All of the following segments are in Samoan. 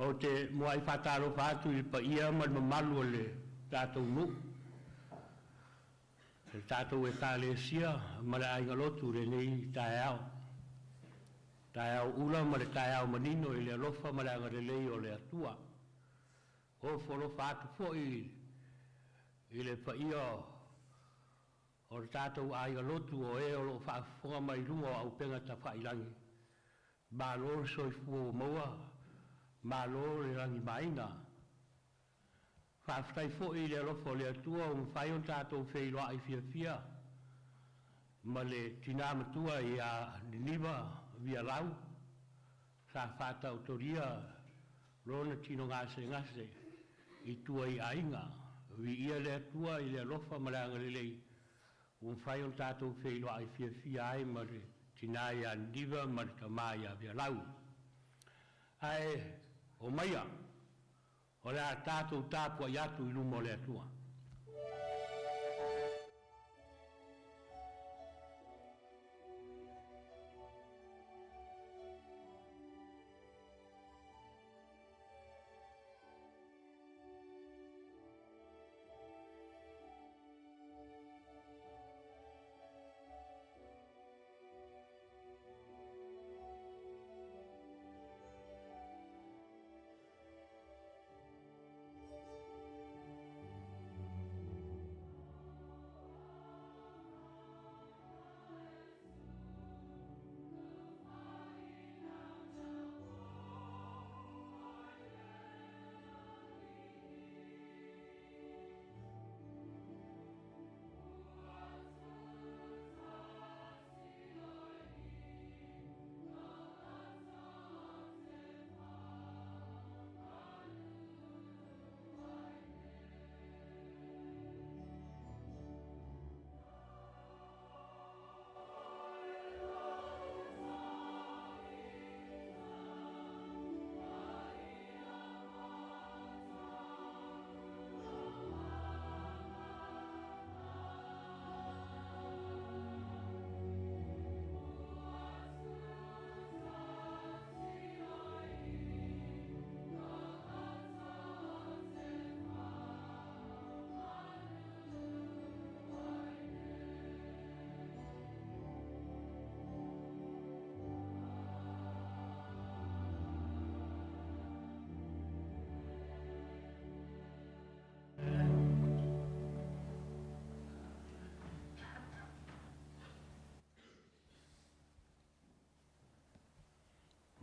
Ou te muai faatalofa atu i le paia ma le mamalu o le tatou nuu, le tatou Ekalesia ma le aiga lotu i lenei taeao. Taeao ula ma le taeao manino i le alofa ma le agalelei o le Atua. Ofo alofa atu foi i le paia o le tatou aiga lotu o e o lo o faafofoga mai i luga o auupega tafailagi. Malo le soifua ua maua, malo le lagimaina. Faafetai foi i le alofa o le Atua ua mafai ona tatou feiloai fiafia ma le tina matua ia Niniva Vialau, sa faataotolia lona tino gasegase i tua i aiga. Viia le Atua i le alofa ma le agalelei ua mafai ona tatou feiloai fiafia ai ma le tina ia Niniva ma le tama ia Vialau. Ae omaia, o le a tatou tapuai atu i luma o le Atua.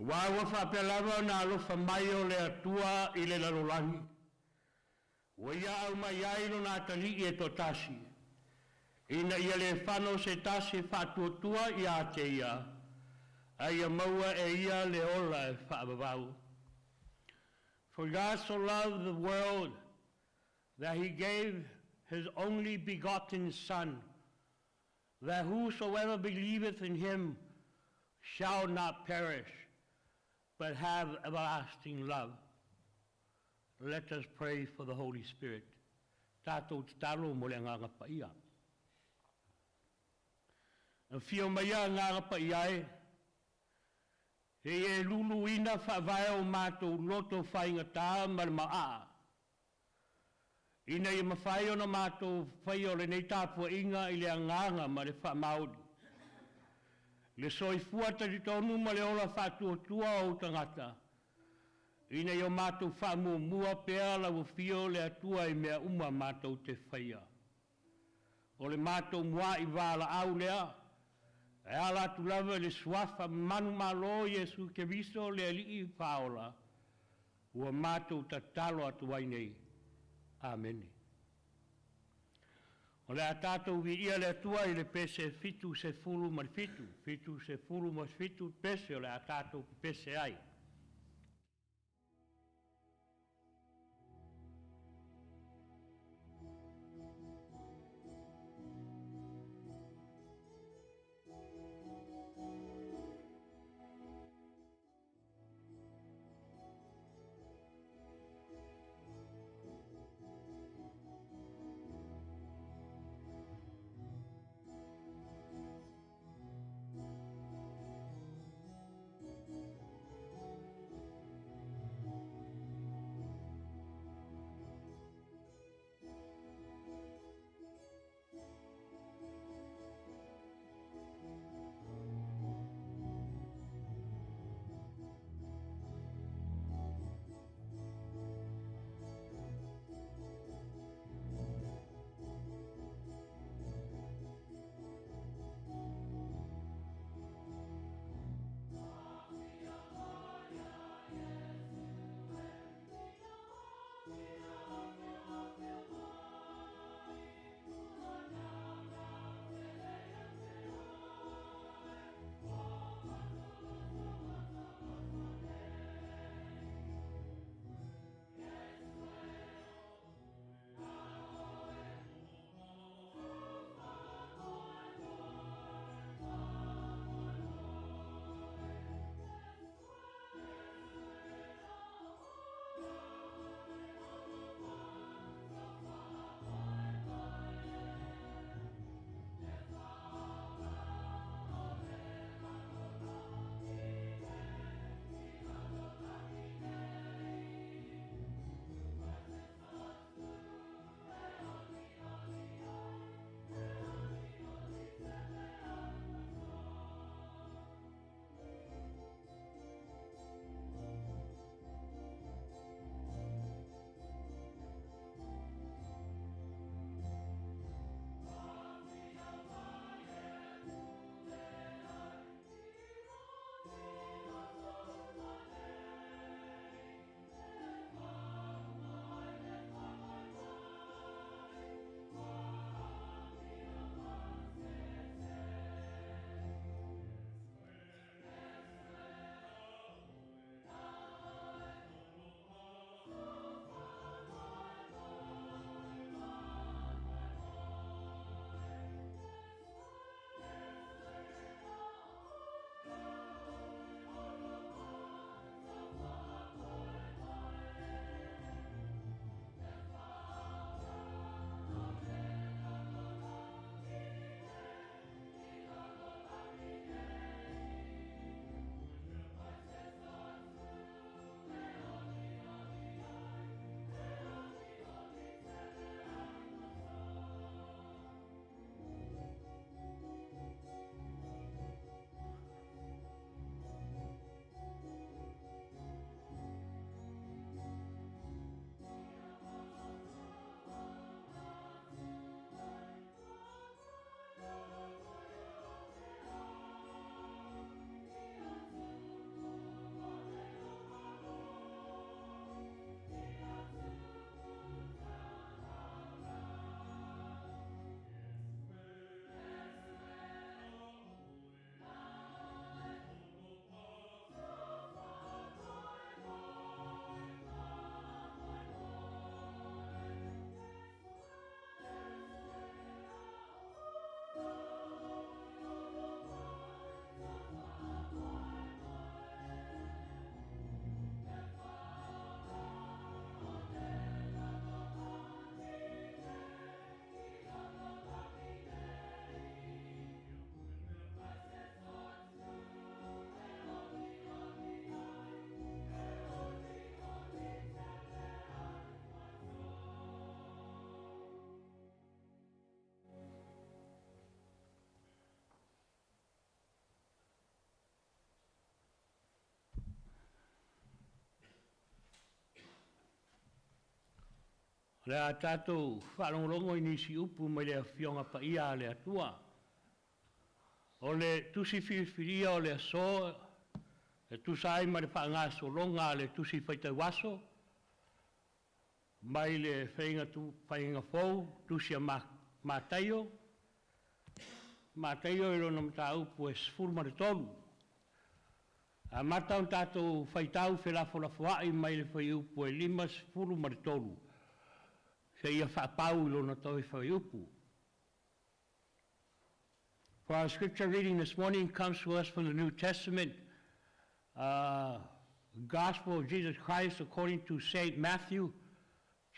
Aua ua faapea lava ona alofa mai o le Atua i le lalolagi, ua ia aumai ai lona atalii e toatasi, ina ia le fano se tasi e faatuatua ia te ia, a ia maua e ia le ola e faavavau. For God so loved the world that he gave his only begotten Son, that whosoever believeth in him shall not perish, but have everlasting love. Let us pray for the Holy Spirit. Tatou tatalo mo le Agaga Paia. Afio maia Agaga Paia e, se i e luluina faavae o matou loto faigata ma le maaa, ina ia mafai ona matou faia o lenei tapuaiga i le agaga ma le faamaoni, le soifua talitonu ma le ola faatuatua o ou tagata, ina ia matou faamuamua pea lau afio le Atua i mea uma matou te faia. O le matou muai valaau lea, e ala atu lava i le suafa manumalo o Iesu Keriso le Alii Faaola, ua matou tatalo atu ai nei. Amene. O le a tatou viia le Atua i le pese 77, 77 pese o le a tatou pepese ai. O le a tatou faalogologo i nisi upu mai le Afioga Paia a le Atua. O le tusi filifilia o le aso e tusa ai ma le faagasologa a le tusi faitau aso mai le Faiga Fou, tusi a Mataio, Mataio i lona mataupu e 13. E amata ona tatou faitau felafolafoai mai le fuaiupu e 53 seia faapau i lona toe fuaiupu. For our scripture reading this morning comes to us from the New Testament, Gospel of Jesus Christ according to St. Matthew,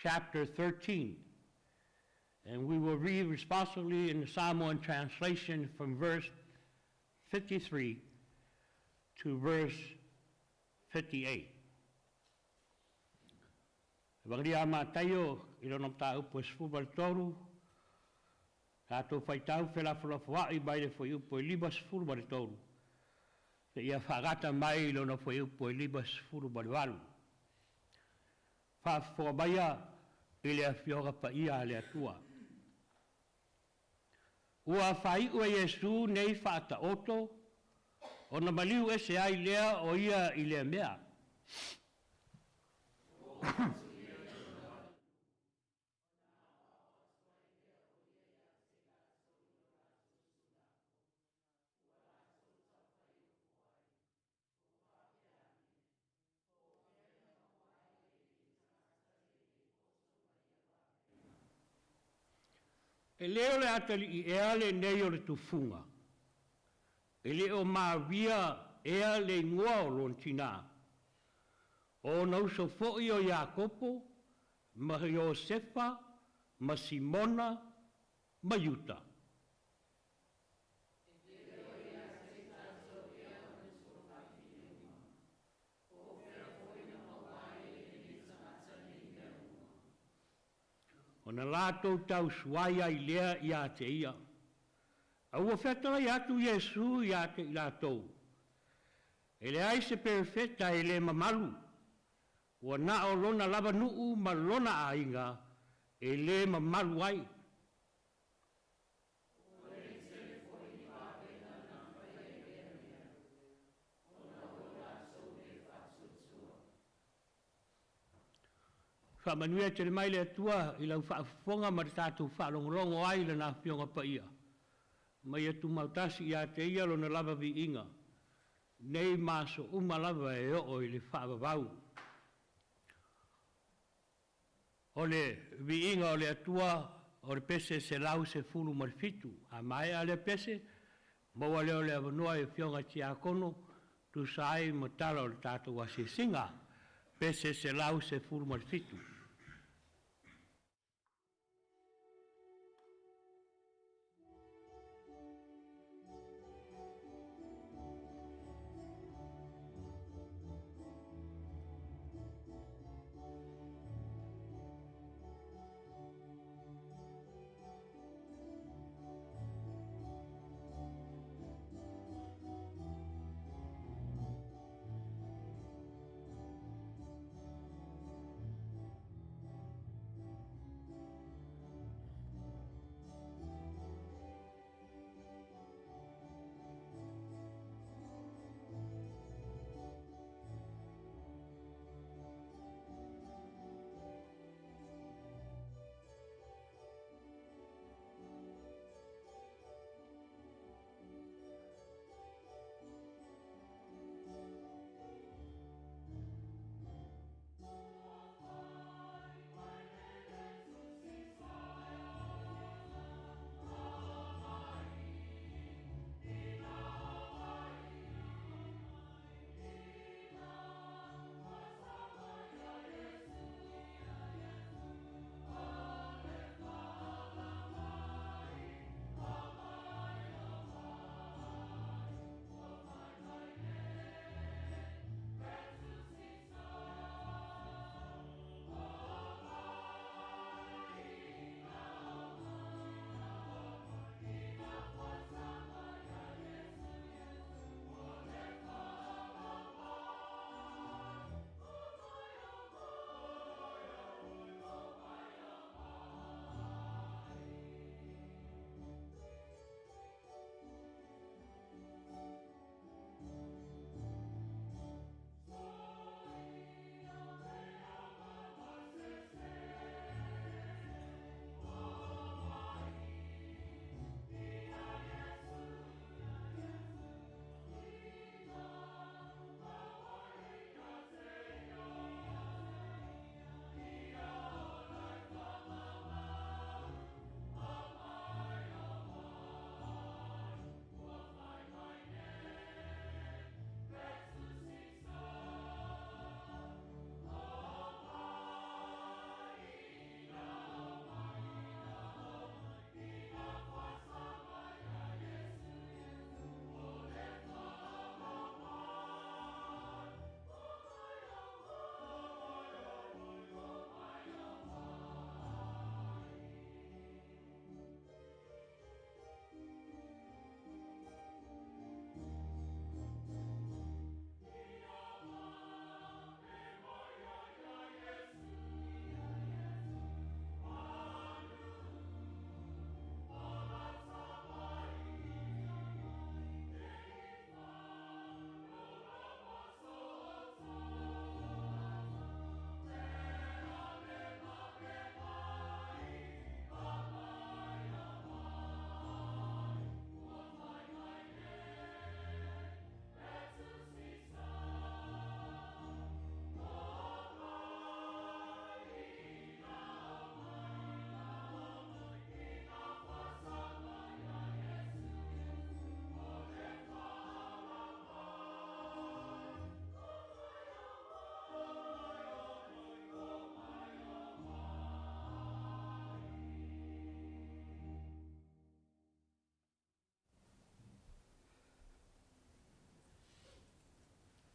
chapter 13. And we will read responsively in the Samoan translation from verse 53 to verse 58. Evagelia a Mataio i lona mataupu e 13, tatou faitau felafolafoai mai le fuaiupu e 53, seia faagata mai i lona fuaiupu e 58. Faafofoga maia i le Afioga Paia a le Atua. Ua faaiu e Iesu nei faataoto, ona maliu ese ai lea o ia i lea mea. E lē o le atalii ea lenei o le tufuga? E le o Maria ea le igoa o lona tinā? O ona uso foi o Iakopo ma Iosefa ma Simona ma Iuta. Ona latou tausuai ai lea ia te ia. A ua fetalai atu Iesu ia te i latou, “E leai se perofeta e le mamalu, ua na o lona lava nuu ma lona aiga e le mamalu ai.” Faamanuia tele mai le Atua i lau faafofoga ma le tatou faalogologo ai i Lana Afioga Paia, ma ia tumautasi ia te Ia Lona lava viiga, nei ma aso uma lava e oo i le faavavau. O le viiga o le Atua o le pese 117. A maea lea pese, maua lea o le avanoa i afioga i tiakono e tusa ai ma tala o le tatou asiasiga. Pese 117.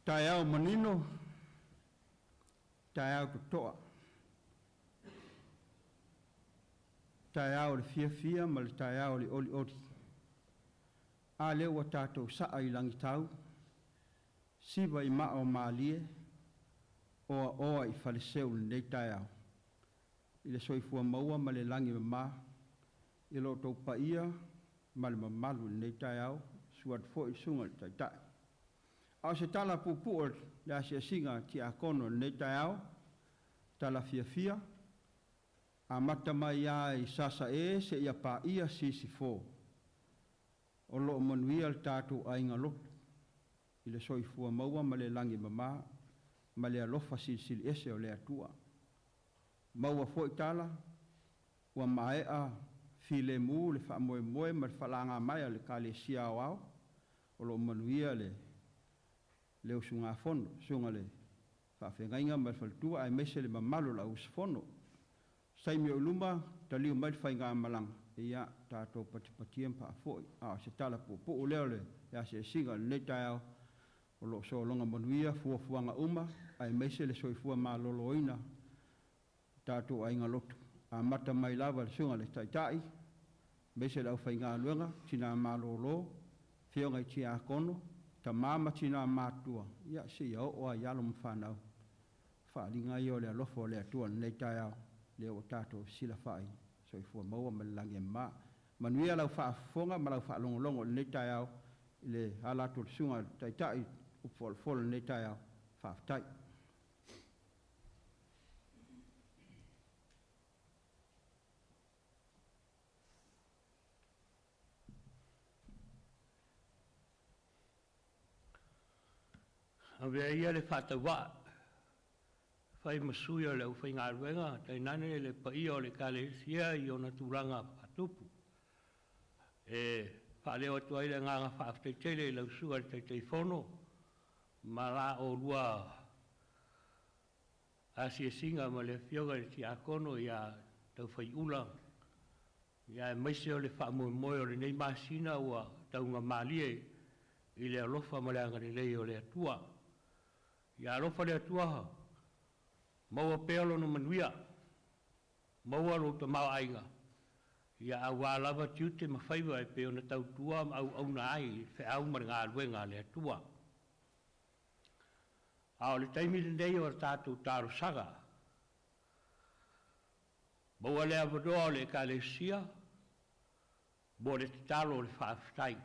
Taeao manino, taeao totoa, taeao o le fiafia ma le taeao o le olioli. A lea ua tatou saa i lagitau, siva i maa o malie, oaoa i faleseu i lenei taeao, i le soifua maua ma le lagi e mama i lo outou paia ma le mamalu i lenei taeao, susu atu foi i le susuga i le Taitai. A o se tala puupuu o le asiasiga a Tiakono i lenei taeao, tala fiafia, amata mai lava i Sasae seia paia Sisifo, o lo o manuia le tatou aiga lotu i le soifua maua ma le lagi e mama ma le alofa silisili ese o le Atua. Maua foi tala ua maea filemu le faamoemoe ma le faalagamaea a le Ekalesia Aoao, o lo o manuia le le usugafono, susuga i le faafeagaiga ma le faletua aemaise le mamalu o le auusufono. O se taimi oi luma taliu mai le faigamalaga, ia tatou patipatia ma faafoi. A o se tala puupuu lea o le asiasiga i lenei taeao, o lo o sologa manuia fuafuaga uma aemaise le soifua maloloina o tatou aiga lotu, amata mai lava i le susuga i le Taitai, aemaise le aufaigaluega, tina malolo, afioga i tiakono, tama ma tina matutua, ia seia oo lava i alo ma fanau. O faaaliga ia o le alofa o le Atua i lenei taeao, lea ua tatou fesilafai, soifua maua ma le lagi e mama. Manuia lau faafofoga ma lau faalogologo i lenei taeao i le ala atu o le susuga i le Taitai i upu folafola i lenei taeao. Faafetai. Avea ia le faatauvaa e fai ma sui o le aufaigaluega, tainane le paia o le Ekalesia i ona tulaga faatupu. E faaleo atu ai le agaga faafetai tele i lau Susuga i le Taitaifono ma la oulua asiasiga ma le Afioga i le Tiakono ia Taufaiula, aemaise o le faamoemoe o lenei masina ua taugamalie i le alofa ma le agalelei o le Atua. Ia alofa le Atua, maua pea lona manuia, maua lou tamaoaiga, ia aua lava tiute ma faiva e pei ona tautua ma auauna ai i le feau ma le galuega a le Atua. A o le taimi lenei o a tatou talosaga, maua le avanoa o le Ekalesia mo le tatalo o le faafetai,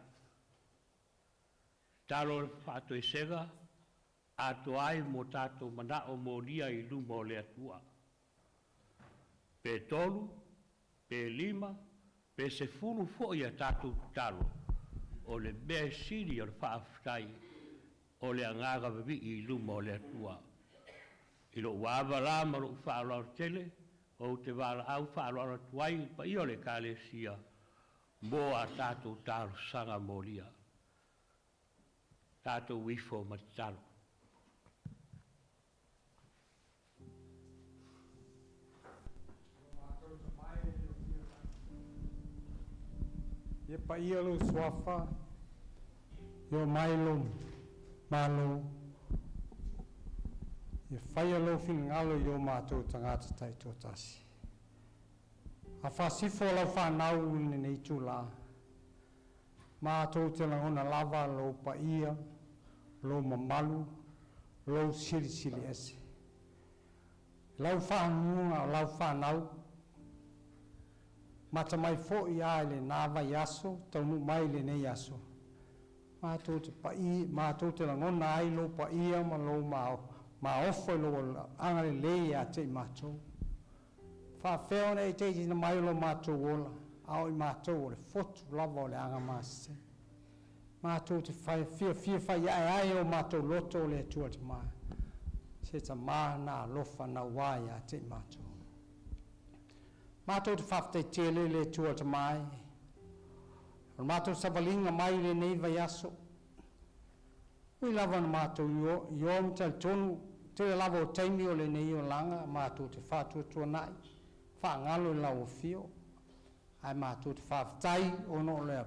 tatalo o le faatoesega atoa ai mo tatou manao molia i luma o le Atua. Pe 3, pe 5, pe 10 foi a tatou tatalo, o le mea e sili o le faafetai, o le agaga vavii i luma o le Atua. I lou ava la ma lou faaaloalo tele, ou te valaau faaaloalo atu ai i le paia o le Ekalesia mo a tatou talosaga molia. Tatou ifo ma tatalo. Ia paia lou suafa, ia oo mai lou malo, ia faia lou finagalo i o matou tagata taitoatasi. A faasifo lau fanau i lenei itulā, matou te lagona lava lou paia, lou mamalu, lou silisili ese. Lau faaguga o lau fanau, mata mai foi a i lena vaiaso, taunuu mai i lenei aso, matou te pai, matou te lagona ai lou paia ma lou maofa i lou agalelei ia te i matou. Faafefea ona e taitaiina mai o lo matou ola, a o i matou o le fotu lava o le agamasese. Matou te fiafia faiae ai o matou loto o le Atua Tamā, se tamā na alofa nauā ia te i matou. Matou te faafetai tele le Atua Tamā e. O le matou savaliga mai i lenei vaiaso, ui lava na matou ioa ma talitonu, tele lava o taimi o lenei olaga matou te faatuatuanai, faagalo i lau afio, ae matou te faafetai ona o le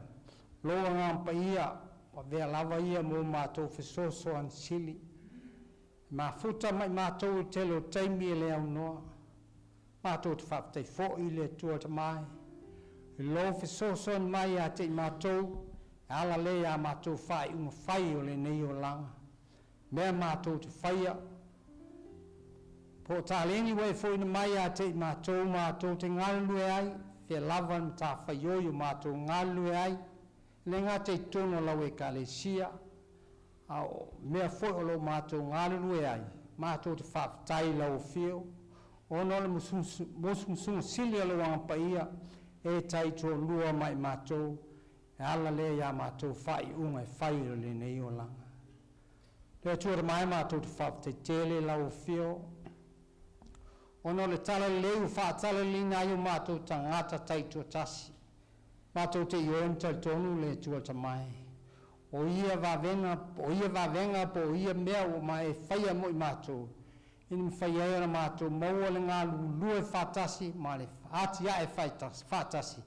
lou agaga paia ua avea lava ia mo matou fesoasoani sili. Mafuta mai matou i tele o taimi e le aunoa. Matou te faafetai foi i le Atua tamai. I lou fesoasoani mai ia te i matou, e ala lea ia matou faaiuga fai o lenei olaga. Mea matou te faia, po o taleni ua e fo'ina mai ia te i matou matou te galulue ai, fea lava le matafaioi o matou galulue ai, e le gata i totonu o lau ekalesia, a o mea foi o lo o matou galulue ai, matou te faafetai i lau afio, ona o le musumusuga sili o lou agapaia e taitoalua ma i matou, e ala lea ia matou faaiuga e fai o lenei olaga. Le Atua tamae matou te faafetai tele i lau afio, ona o le talalelei ua faatalaleina ai o matou tagata taitoatasi. Matou te ioe ma talitonu le Atua tamae. O ia vavega, o ia vavega po o ia mea ua ma e faia mo i matou, ina mafai ai ona matou maua le galulue faatasi ma le atiae faatasi,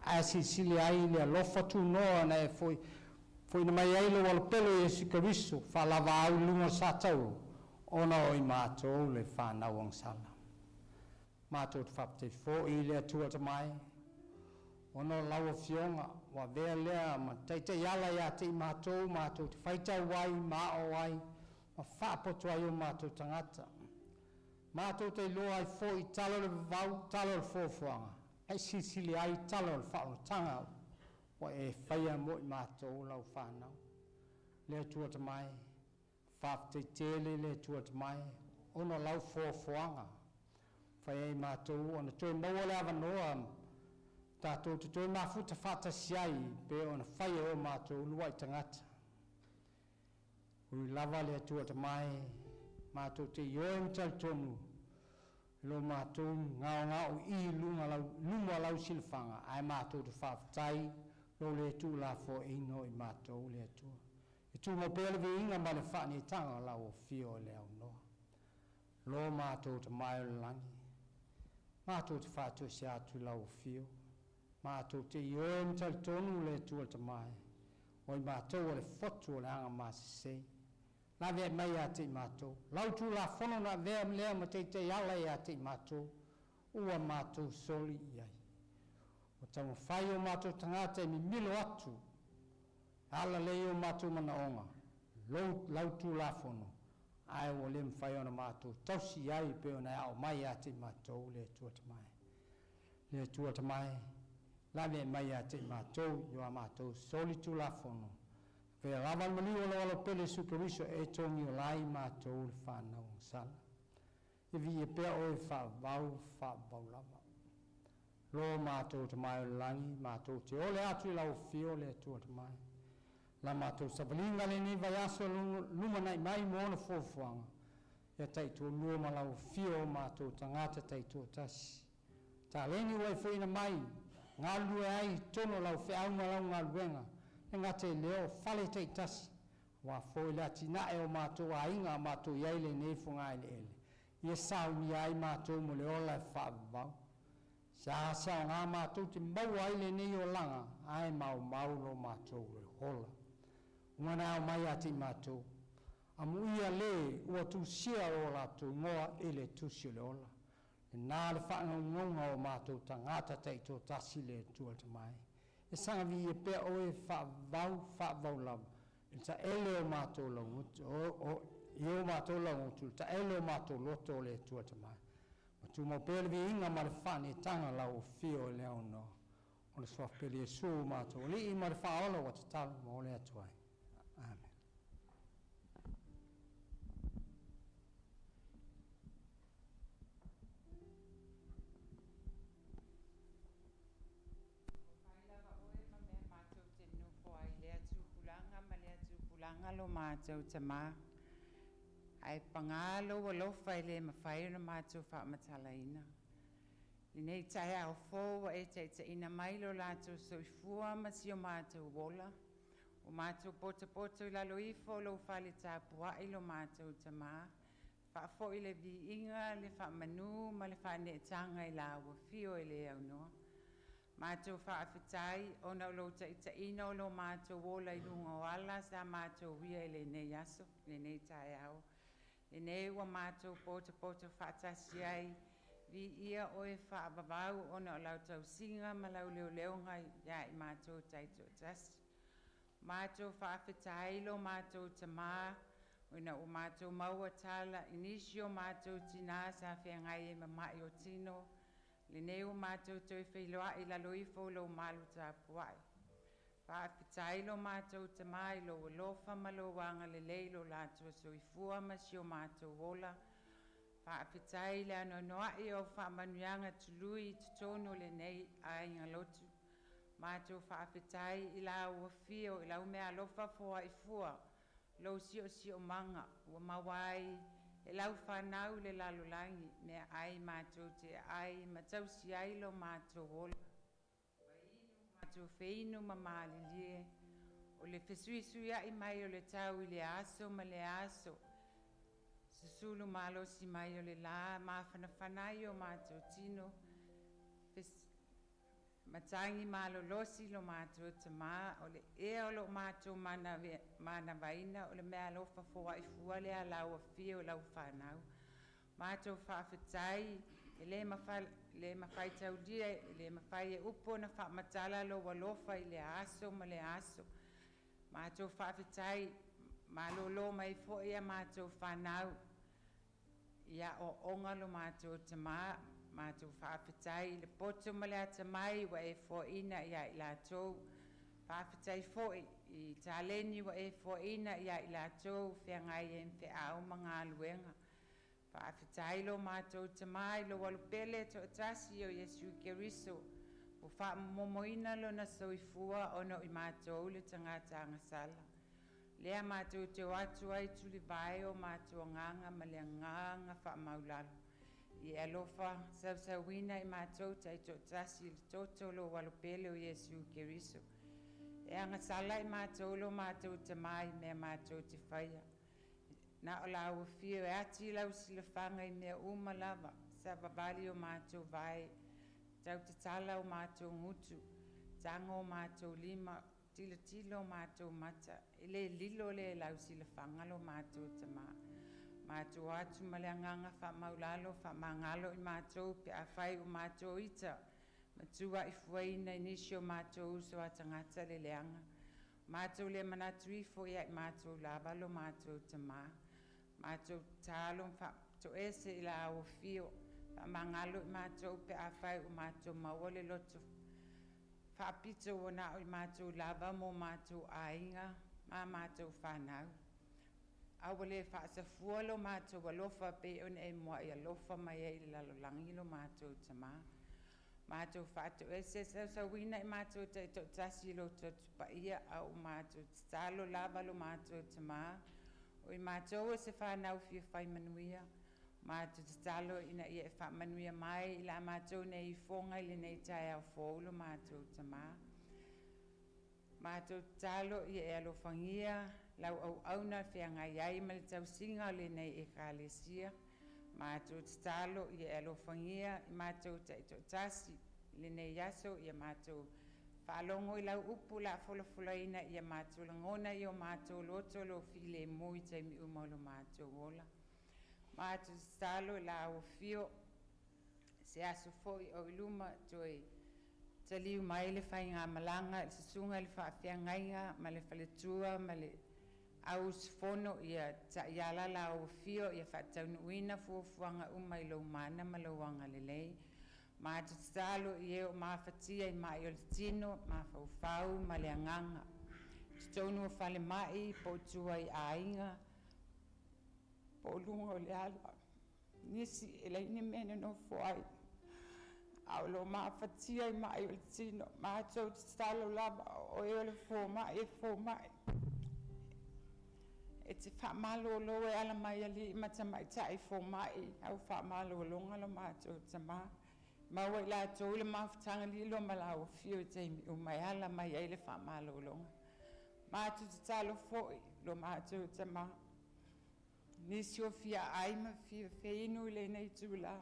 ae silisili ai le alofa tunoa na e foi fo'ina mai ai lou alopele Iesu Keriso faalavaau i luga o le satauro ona o i matou le fanau agasala. Matou te faafetai fo'i i le Atua tamae, ona o lau afioga ua avea lea ma taitaiala ia te i matou matou te faitau ai ma ao ai ma faapoto ai o matou tagata. Matou te iloa ai foi tala o le vavau, tala o le foafoaga, ae silisili ai tala o le faaolataga ua e faia mo i matou lau fanau. Le Atua tamae, faafetai tele le Atua tamae, ona o lau foafoaga. Fai ai matou ona toe maua le avanoa tatou te toe mafuta faatasi ai pe ona fai e o matou lua'i tagata. Ui lava le Atua tamae, matou te ioe ma talitonu lo matou gaogao i luga lau, luma lau silafaga, ae matou te faafetai lo le tuulafoaiina o i matou le Atua. E tumau pea le viiga ma le faanetaga o lau afio o le aunoa. Lo matou tamae o le lagi, matou te faatoese atu i lau afio, matou te ioe ma talitonu le Atua tamae, o i matou o le fotu o le aga masese. Lave ai mai ia te i matou. Lau tulafono na avea lea ma taitaiala ia te i matou, ua matou soli i ai. Ua taumafai o matou tagata e mimilo atu, ala lea o matou manaoga, lou, lau tulafono, ae ua le mafai ona matou tausi ai pe ona e ao mai ia te i matou le Atua tamae. Le Atua tamae, lave ai mai ia te i matou i o a matou soli tulafono. Vea lava le maliu o lau alopele Iesu Keriso e togi ola ai matou le fanau agasala. E viia pea oe faavavau faavavau lava. Lo matou tamae o le lagi, matou te ole atu i lau afio le Atua tamae. La matou savaliga lenei vaiaso lumanai mai mo ona fuafuaga. Ia taitoalua ma lau afio o matou tagata taitoatasi. Taleni ua e fo'ina mai, galulue ai i totonu o lau feau ma lau galuega, e gata i lea o fale taitasi, aua foi le atinae o matou aiga a matou i ai lenei fogaeleele. Ia saunia ai matou mo le ola e faavavau. Se a se aogā matou te maua ai lenei olaga, ae maumau lo matou ola. Ua na ao mai ia te i matou, amuia le ua tusia o latou igoa i le tusi o le ola. Lena le faagaugauga o matou tagata taitoatasi le Atua tamae. E saga viia pea oe faavavau faavavau lava, i le taele o matou laugutu, o, i o matou laugutu, le taele o matou loto o le Atua tamae. Ma tumau pea le viiga ma le faanetaga lau afio i le aunoa. O le suafa pele Iesu matou Alii ma le faaola ua tatalo ma ole atu ai. Amen. Fai lava oe ma mea matou te nonofo ai i lea tupulaga ma lea tupulaga lo matou Tamā. Ae pagā lou alofa e le mafai ona matou faamatalaina. Lenei taeao fou ua e taitaiina mai lo latou soifua ma si o matou ola. Ua matou potopoto i lalo ifo o lou fale tapuai lo matou Tamā. Faafoi le viiga, le faamanu ma le faaneetaga i lau afio e le aunoa. Matou faafetai ona o lou taitaiina o lo matou ola i luga o ala sa matou uia i lenei aso, lenei taeao. Lenei ua matou potopoto faatasi ai, viia Oe faavavau ona o lau tausiga ma lau leoleoga ia i matou taitoatasi. Matou faafetai lo matou Tamā, ona ua matou maua tala i nisi o matou tinā sa feagai ai ma ma'i o tino, lenei ua matou toe feiloai i lalo ifo o lou malu tapuai. Faafetai lo matou Tamā i lou alofa ma lou agalelei i lo latou soifua ma si o matou ola. Faafetai i le anoanoai o faamanuiaga tului i totonu o lenei aiga lotu. Matou faafetai i lau afio i lau meaalofa foai fua, lou siosiomaga ua maua ai e lau fanau i le lalolagi meaai matou te aai ma tausi ai lo matou ola, matou feinu ma malilie. O le fesuisuiai mai o le tau i le aso ma le aso, susulu malosi mai o le la, mafanafana ai o matou tino, matagi malolosi lo matou Tamā, o le ea o lo matou manavaina, o le meaalofa foai fua lea a lau afio i lau fanau. Matou faafetai, e le mafai taulia, e le mafai e upu ona faamatala lou alofa i le aso ma le aso. Matou faafetai, malolo mai foi a matou fanau ia aoaoga lo matou Tamā. Matou faafetai i le poto ma le atamai ua e foaina ia i latou. Faafetai foi i taleni ua e foaina ia i latou feagai ai ma feau ma galuega. Faafetai lo matou Tamā i lou Alupele toatasi o Iesu Keriso, ua faamomomoina lona soifua ona o i matou le tagata agasala. Lea matou te o atu ai tulivae o matou agaga ma le agaga faamaulalo. I e alofa sausauina i matou taitoatasi i le toto o lou Alupele o Iesu Keriso. E agasala i matou lo matou Tamā i mea matou te faia. Na o lau afio e ati lau silafaga i mea uma lava, savavali o matou vae, tautatala o matou gutu, tago o matou lima, tilotilo o matou mata, e le lilo lea i lau silafaga lo matou Tamā. Matou atu ma le agaga faamaulalo, faamagalo i matou pe afai ua matou ita ma tuaifuaina i nisi o matou uso a tagata le leaga. Matou le manatu ifo ia i matou lava lo matou Tamā. Matou tatalo ma faatoese i lau afio, faamagalo i matou pe afai ua matou maua le loto faapito ua na o i matou lava mo matou aiga ma matou fanau. A ua le faasafua lo matou alofa pei ona e muai alofa mai ai i le lalolagi lo matou Tamā. Matou faatoese sausauina i matou taitoatasi i lo Toto Paia, a ua matou tatalo lava lo matou Tamā, o i matou o se fanau fia fai manuia. Matou tatalo ina ia e faamanuia mai i la matou nei ifoga i lenei taeao fou lo matou Tamā. Matou tatalo ia e alofagia lau auauna feagai ai ma le tausiga o lenei Ekalesia. Matou tatalo ia e alofagia i matou taitoatasi i lenei aso, ia matou faalogo i lau upu la folafolaina, ia matou lagona i o matou loto lo filemu i taimi uma o lo matou ola. Matou tatalo i lau afio, se aso foi o i luma toe taliu mai le faigamalaga i le susuga i le faafeagaiga ma le faletua ma le au usufono, ia taiala lau afio ia faataunuuina fuafuaga uma i lou mana ma lou agalelei. Matou tatalo i e o mafatia i mai o le tino, mafaufau ma le agaga, totonu o falemai po o tua i aiga po o luga o le ala, nisi e leai ni mea e nonofo ai, a o lo o mafatia i mai o le tino. Matou tatalo lava, o oe o le fomai e fomai, e te faamalolo e ala mai alii ma tamaitai fomai au faamalologa lo matou Tamā. Maua i latou le mafutaga lilo ma lau afio i taimi uma e ala mai ai le faamalologa. Matou tatalo foi lo matou Tamā, nisi o fia ai ma fia feinu i lenei itulā,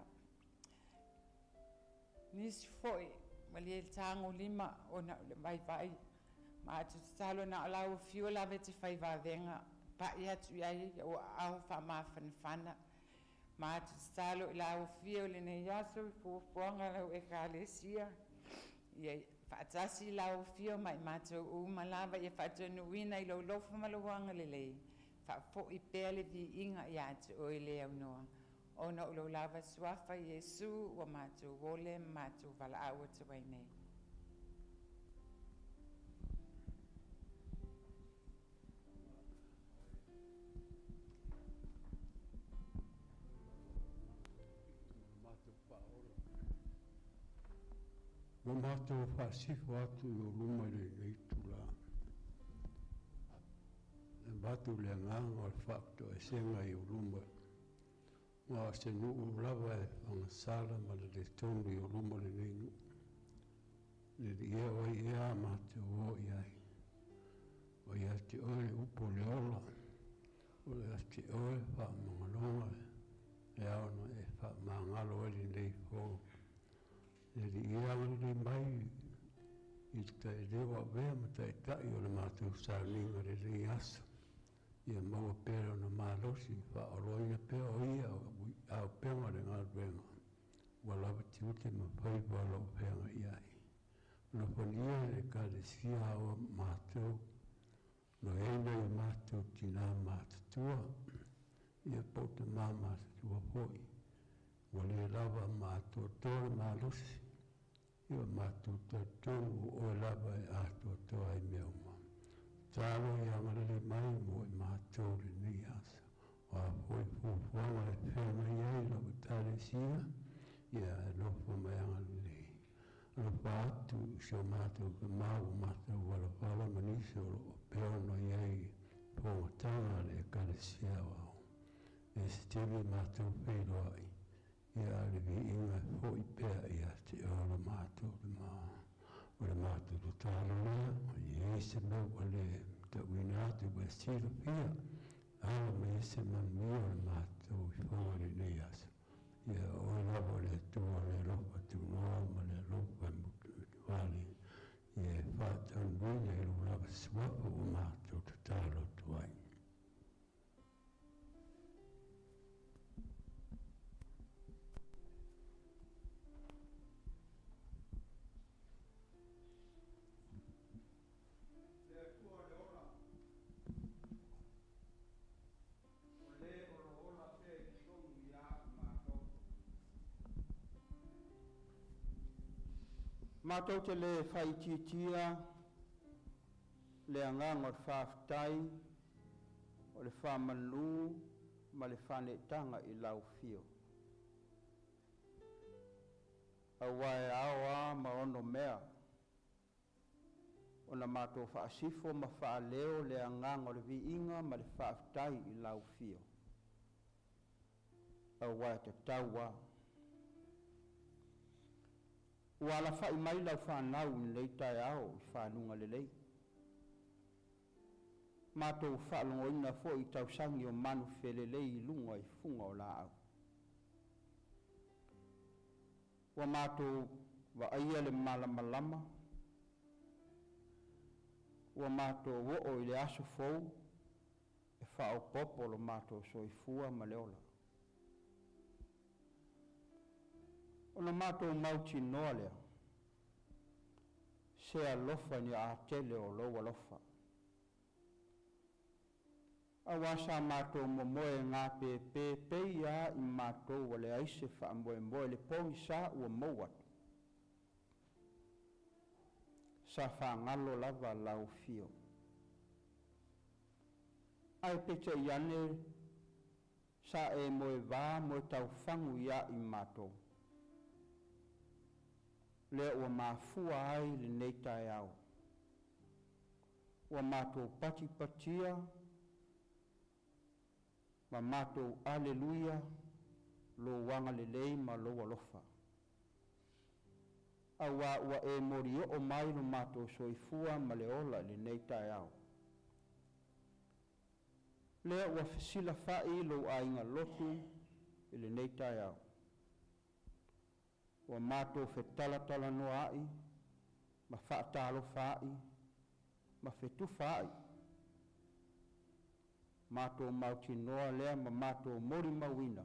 nisi foi ua le tagolima ona o le vaivai. Matou tatalo na o lau afio lava e te fai vavega. Papa'i atu i ai ou aao faamafanafana. Matou tatalo i lau Afio i lenei aso i fuafuaga a lau Ekalesia, ia faatasi lau Afio ma i matou uma lava, ia faatonuina i lou alofa ma lou agalelei, faafo'i pea le viiga ia te Oe le aunoa, ona o lou lava Suafa Iesu ua matou ole ma matou valaau atu ai nei. Ua matou faasifo atu i ou luma i lenei itulā, e avatu le agaga o le faatoesega i ou luma, aua o se nuu lava e fagasala ma laletonu i ou luma lenei nuu. Le Alii e, o ai ea a matou o i ai? O ia te oe le upu o le ola, o ia te oe le faamagaloga e ao ona e faamagalo ai lenei po. Le Alii e, agalelei mai i le taileu ua avea ma taitai o le matou sauniga i lenei aso. Ia maua pea lona malosi, faaoloina pea o ia o auupega o le galuega, ua lava tiute ma faiva o lo o feagai ai. Alofagia le Ekalesia o matou, lo i ai nai o matou tinā matutua, ia po o tamā matutua foi, ua le lava ma atoatoa le malosi, ia ua matou talitonu o oe lava e atoatoa ai mea uma. Tatalo ia agalelei mai mo i matou i lenei aso. O a foi fuafuaga e feagai ai lau Ekalesia, ia alofa ma e agalelei. Alofa atu i si o matou tama ua matou valavala ma nisi o lo o pea ona i ai fogataga a le Ekalesia Aoao. E se tele matou feiloai, ia a le viiga e fo'i pea ia te oe lo matou le ma. O le matou tatalo lea, e i ai se mea ua le tauina atu ua e silafia, ala mai ai se manuia o le matou ifoga i lenei aso. Ia oe lava o le Atua o le alofa tunoa ma le alofa e mutuale, ia e faataunuina i lou lava suafa ua matou tatalo atu ai. Le Atua o le ola, o lē o lo o ola pea i totonu ia i matou. Matou te le faaitiitia le agaga o le faafetai, o le faamanu ma le faaneetaga i lau Afio, auā e ao lava ma ono mea ona matou faasifo ma faaleo le agaga o le viiga ma le faafetai i lau Afio, auā e tatau lava. Ua alafai mai lau fanau i lenei taeao i faguga lelei, matou faalogoina foi i tausagi o manufelelei i luga i fuga o laau. Ua matou vaaia le malamalama, ua matou oo i le aso fou e faaopoopo lo matou soifua ma le ola. Ona matou mautinoa lea, se alofa iniaatele o lou alofa. Auā sa matou momoe gapepe pei lava i matou ua leai se faamoemoe i le pogisa ua mou atu, sa fagalo lava lau afio. Ae peitai ane sa e moevā moetaufagu ia i matou, lea ua mafua ai lenei taeao. Ua matou patipatia ma matou aleluia lou agalelei ma lou alofa, auā ua e molioo mai lo matou soifua ma le ola i lenei taeao. Lea ua fesilafai lou aiga lotu i lenei taeao, ua matou felatalalanoa'i ma faatalofaai ma fetufaai. Matou mautinoa lea ma matou molimauina,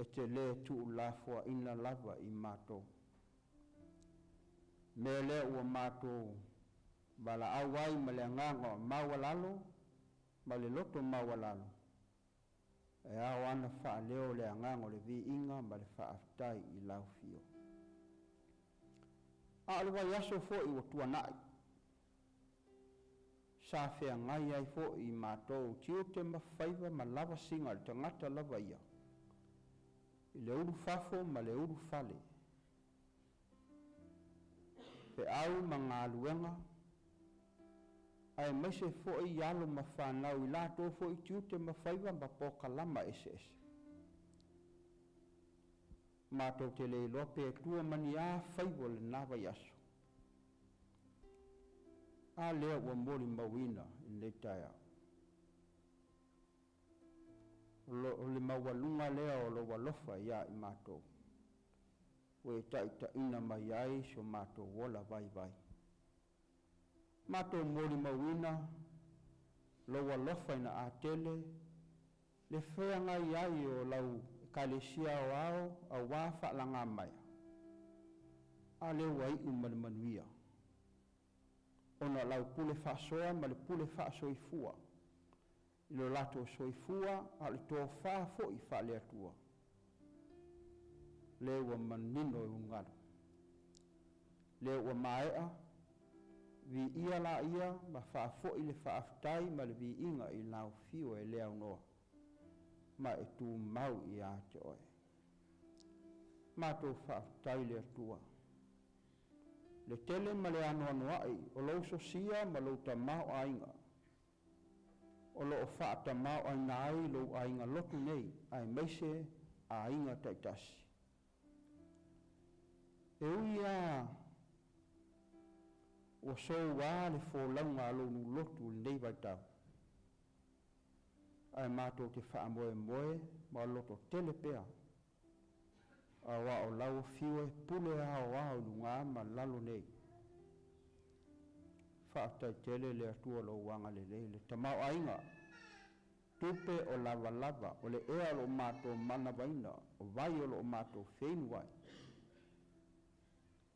e te lē tuulafoaina lava i matou. Mea lea ua matou valaau ai ma le agaga maualalo ma le loto maualalo, e ao lava ona faaleo le agaga o le viiga ma le faafetai i lau Afio. A o le vaiaso foi ua tuanai, sa feagai ai foi matou i tiute ma faiva ma lavasiga a le tagata lava ia, i le ulufafo ma le ulufale, feau ma galuega, aemaise foi alo ma fanau i latou foi tiute ma faiva ma polokalama eseese. Matou te le iloa pe tua ma ni a faiva o lena vaiaso, a lea ua molimauina i lenei taeao. O le maualuga lea o lou alofa ia i matou, ua e taitaiina mai ai so matou ola vaivai. Matou molimauina lou alofa ina atele le feagai ai o lau Ekalesia Aoao aua faalagamaea, a lea ua iu ma le manuia, ona o lau pule faasoa ma le pule faasoifua i lo latou soifua a o le tofa foi faale-Atua, lea ua manino i ulugalu, lea ua maea, viia laia ma faafoi le faafetai ma le viiga i lau afio e le aunoa ma e tumau ia te oe. Matou faafetai i le Atua, le tele ma le anoanoai o lou sosia ma lou tamaoaiga o lo o faatamaoaigaina ai lou aiga lotu nei aemaise aiga taitasi. E ui lava ua soua le folauga a lou lotu i lenei vaitau, ae matou te faamoemoe ma lototele pea, aua o lau afio e pule aoao i luga ma lalo nei. Faafetai tele le Atua i lou agalelei, le tamaoaiga, tupe o lavalava, o le ea o lo o matou manavaina, o vai o lo o matou feinu ai,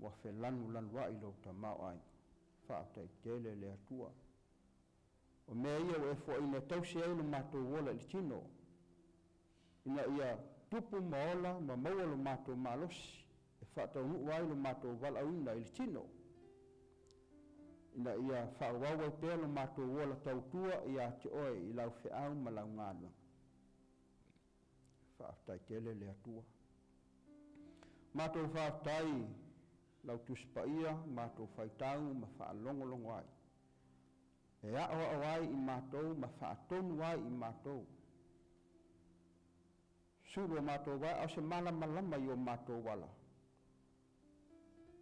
ua felanulanuai lou tamaoaiga. Faafetai tele le Atua. O mea ia ua e foaina e tausi ai lo matou ola i le tino, ina ia tupu ma ola ma maua lo matou malosi e faataunuu ai lo matou valaauina i le tino, ina ia faaauau ai pea lo matou ola tautua ia te Oe i lau feau ma lau galuega. Faafetai tele le Atua. Matou faafetai lau Tusi Paia, matou faitau ma faalogologo ai, e aoao ai i matou ma faatonu ai i matou, sulu o matou vae, a o se malamalama i o matou ala,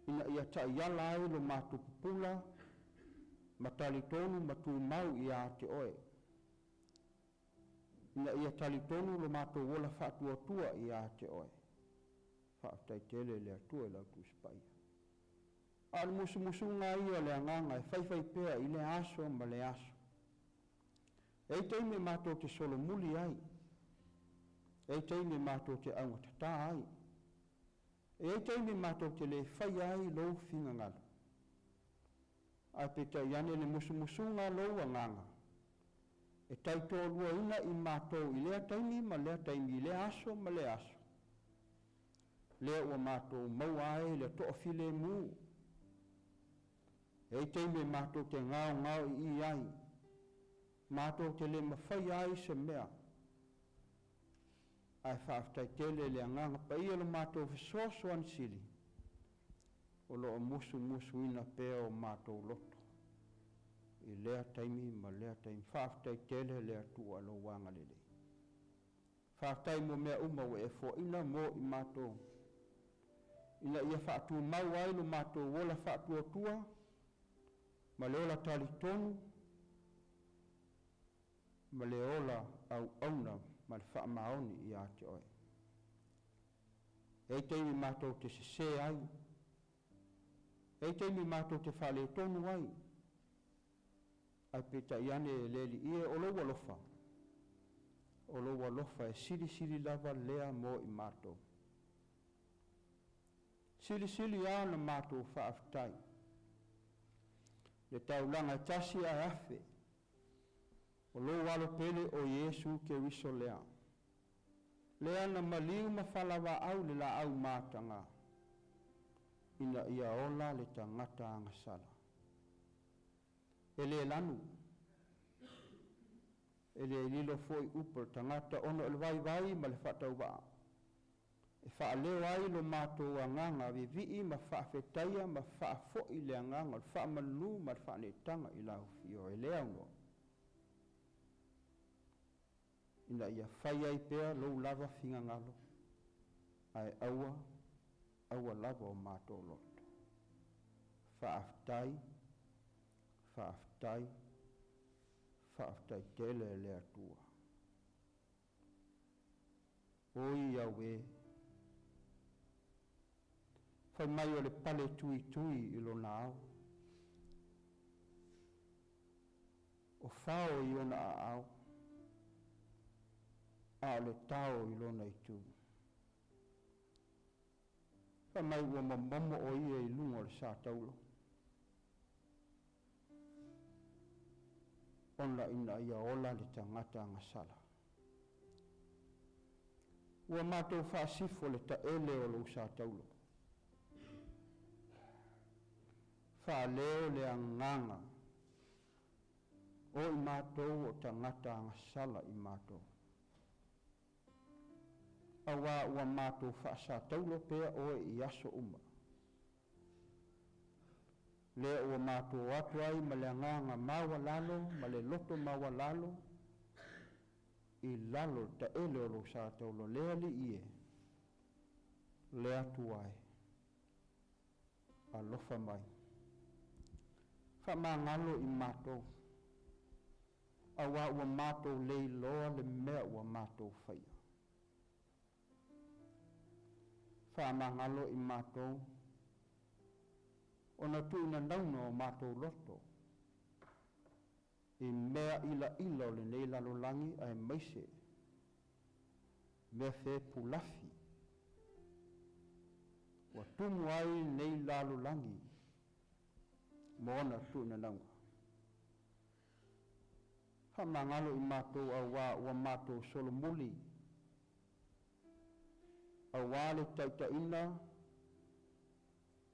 ina ia taiala ai lo matou pupula ma talitonu ma tumau ia te Oe, ina ia talitonu lo matou ola faatuatua ia te Oe. Faafetai tele le Atua i lau Tusi Paia. A o le musumusuga ia o le Agaga e faifaipea i lea aso ma lea aso. E i ai taimi e matou te solomuli ai, e i ai taimi e matou te augatata ai, e i ai taimi e matou te le faia ai lou finagalo. Ae peitai ane le musumusuga a lou Agaga, e tautoaluaina i matou i lea taimi ma lea taimi, i lea aso ma lea aso, lea ua matou maua ai le toafilemu. E i ai taimi e matou te gaogaoi'i ai, matou te le mafaia ai se mea, ae faafetai tele i le Agaga Paia lo matou fesoasoani sili o lo o musumusuina pea o matou loto i lea taimi ma lea taimi. Faafetai tele le Atua i lou agalelei. Faafetai mo mea uma ua e foaina mo i matou, ina ia faatumau ai lo matou ola faatuatua ma le ola talitonu ma le ola auauna ma le faamaoni ia te Oe. E i ai taimi matou te sese ai, e i ai taimi matou te faaletonu ai, Ae peitai ane e le Alii e, o lou alofa, o lou alofa e silisili lava lea mo i matou. Silisili lava ona matou faafetai, le taulaga e tasi ae afe, o lou Alo pele o Iesu Keriso lea, lea na maliu ma falavaau i le laau mataga, ina ia ola le tagata agasala. E le lanu, e le lilo foi upu a le tagata ona o le vaivai ma le faatauvaa, e faaleo ai lo matou agaga vivii ma faafetaia ma faafoi le agaga o le faamalu ma le faaneetaga i lau Afio e le aunoa, ina ia fai ai pea lou lava finagalo, ae aua aua lava o matou loto. Faafetai, faafetai, faafetai tele e le Atua. Oi Aue, fai mai o le pale tuitui i lona ao, o fao i ona aao, a o le tao i lona itu. Fai mai ua momomo o ia i luga o le sataulo, ona ina ia ola le tagata agasala. Ua matou faasifo le taele o lou sataulo, faaleo le agaga o i matou o tagata agasala i matou, auā ua matou faasataulo pea oe i aso uma. Lea ua matou o atu ai ma le agaga maualalo ma le loto maualalo i lalo o le taele o lou sa taula le Alii e, le Atua e, alofa mai. Faamagalo i matou, auā ua matou le iloa le mea ua matou faia. Faamagalo i matou, ona tuuina o matou loto i mea ilaila o lenei lalolagi aemaise mea fepulafi ua tumu ai lenei lalolagi ma ona tuuinanauga. Faamagalo i matou auā ua matou solomuli auā le taitaiga,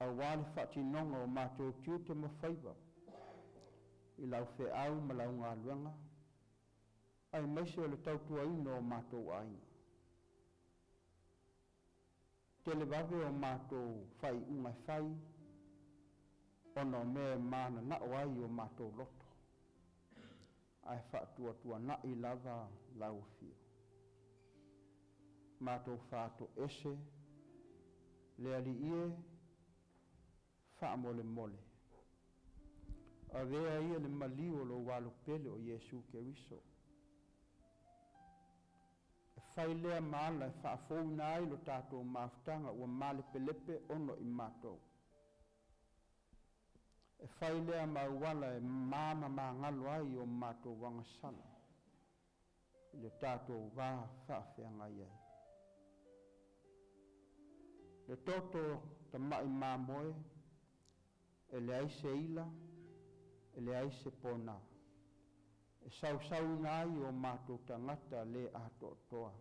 auā le faatinoga o matou tiute ma faiva i lau feau ma lau galuega, aemaise o le tautuaina o matou aiga. Televave o matou faaiuga e fai ona o mea e mananao ai o matou loto, ae faatuatuanai lava lau Afio. Matou faatoese le Alii e, faamolemole, avea ia le maliu o lou Alo pele o Iesu Keriso, e fai lea ma ala e faafouina ai lo tatou mafutaga ua malepelepe ona o i matou. E fai lea ma auala e mamamagalo ai o matou agasala i le tatou va faafeagai ai. Le toto tama'i mamoe e leai se ila, e leai se pona, e sausauina ai o matou tagata le atoatoa.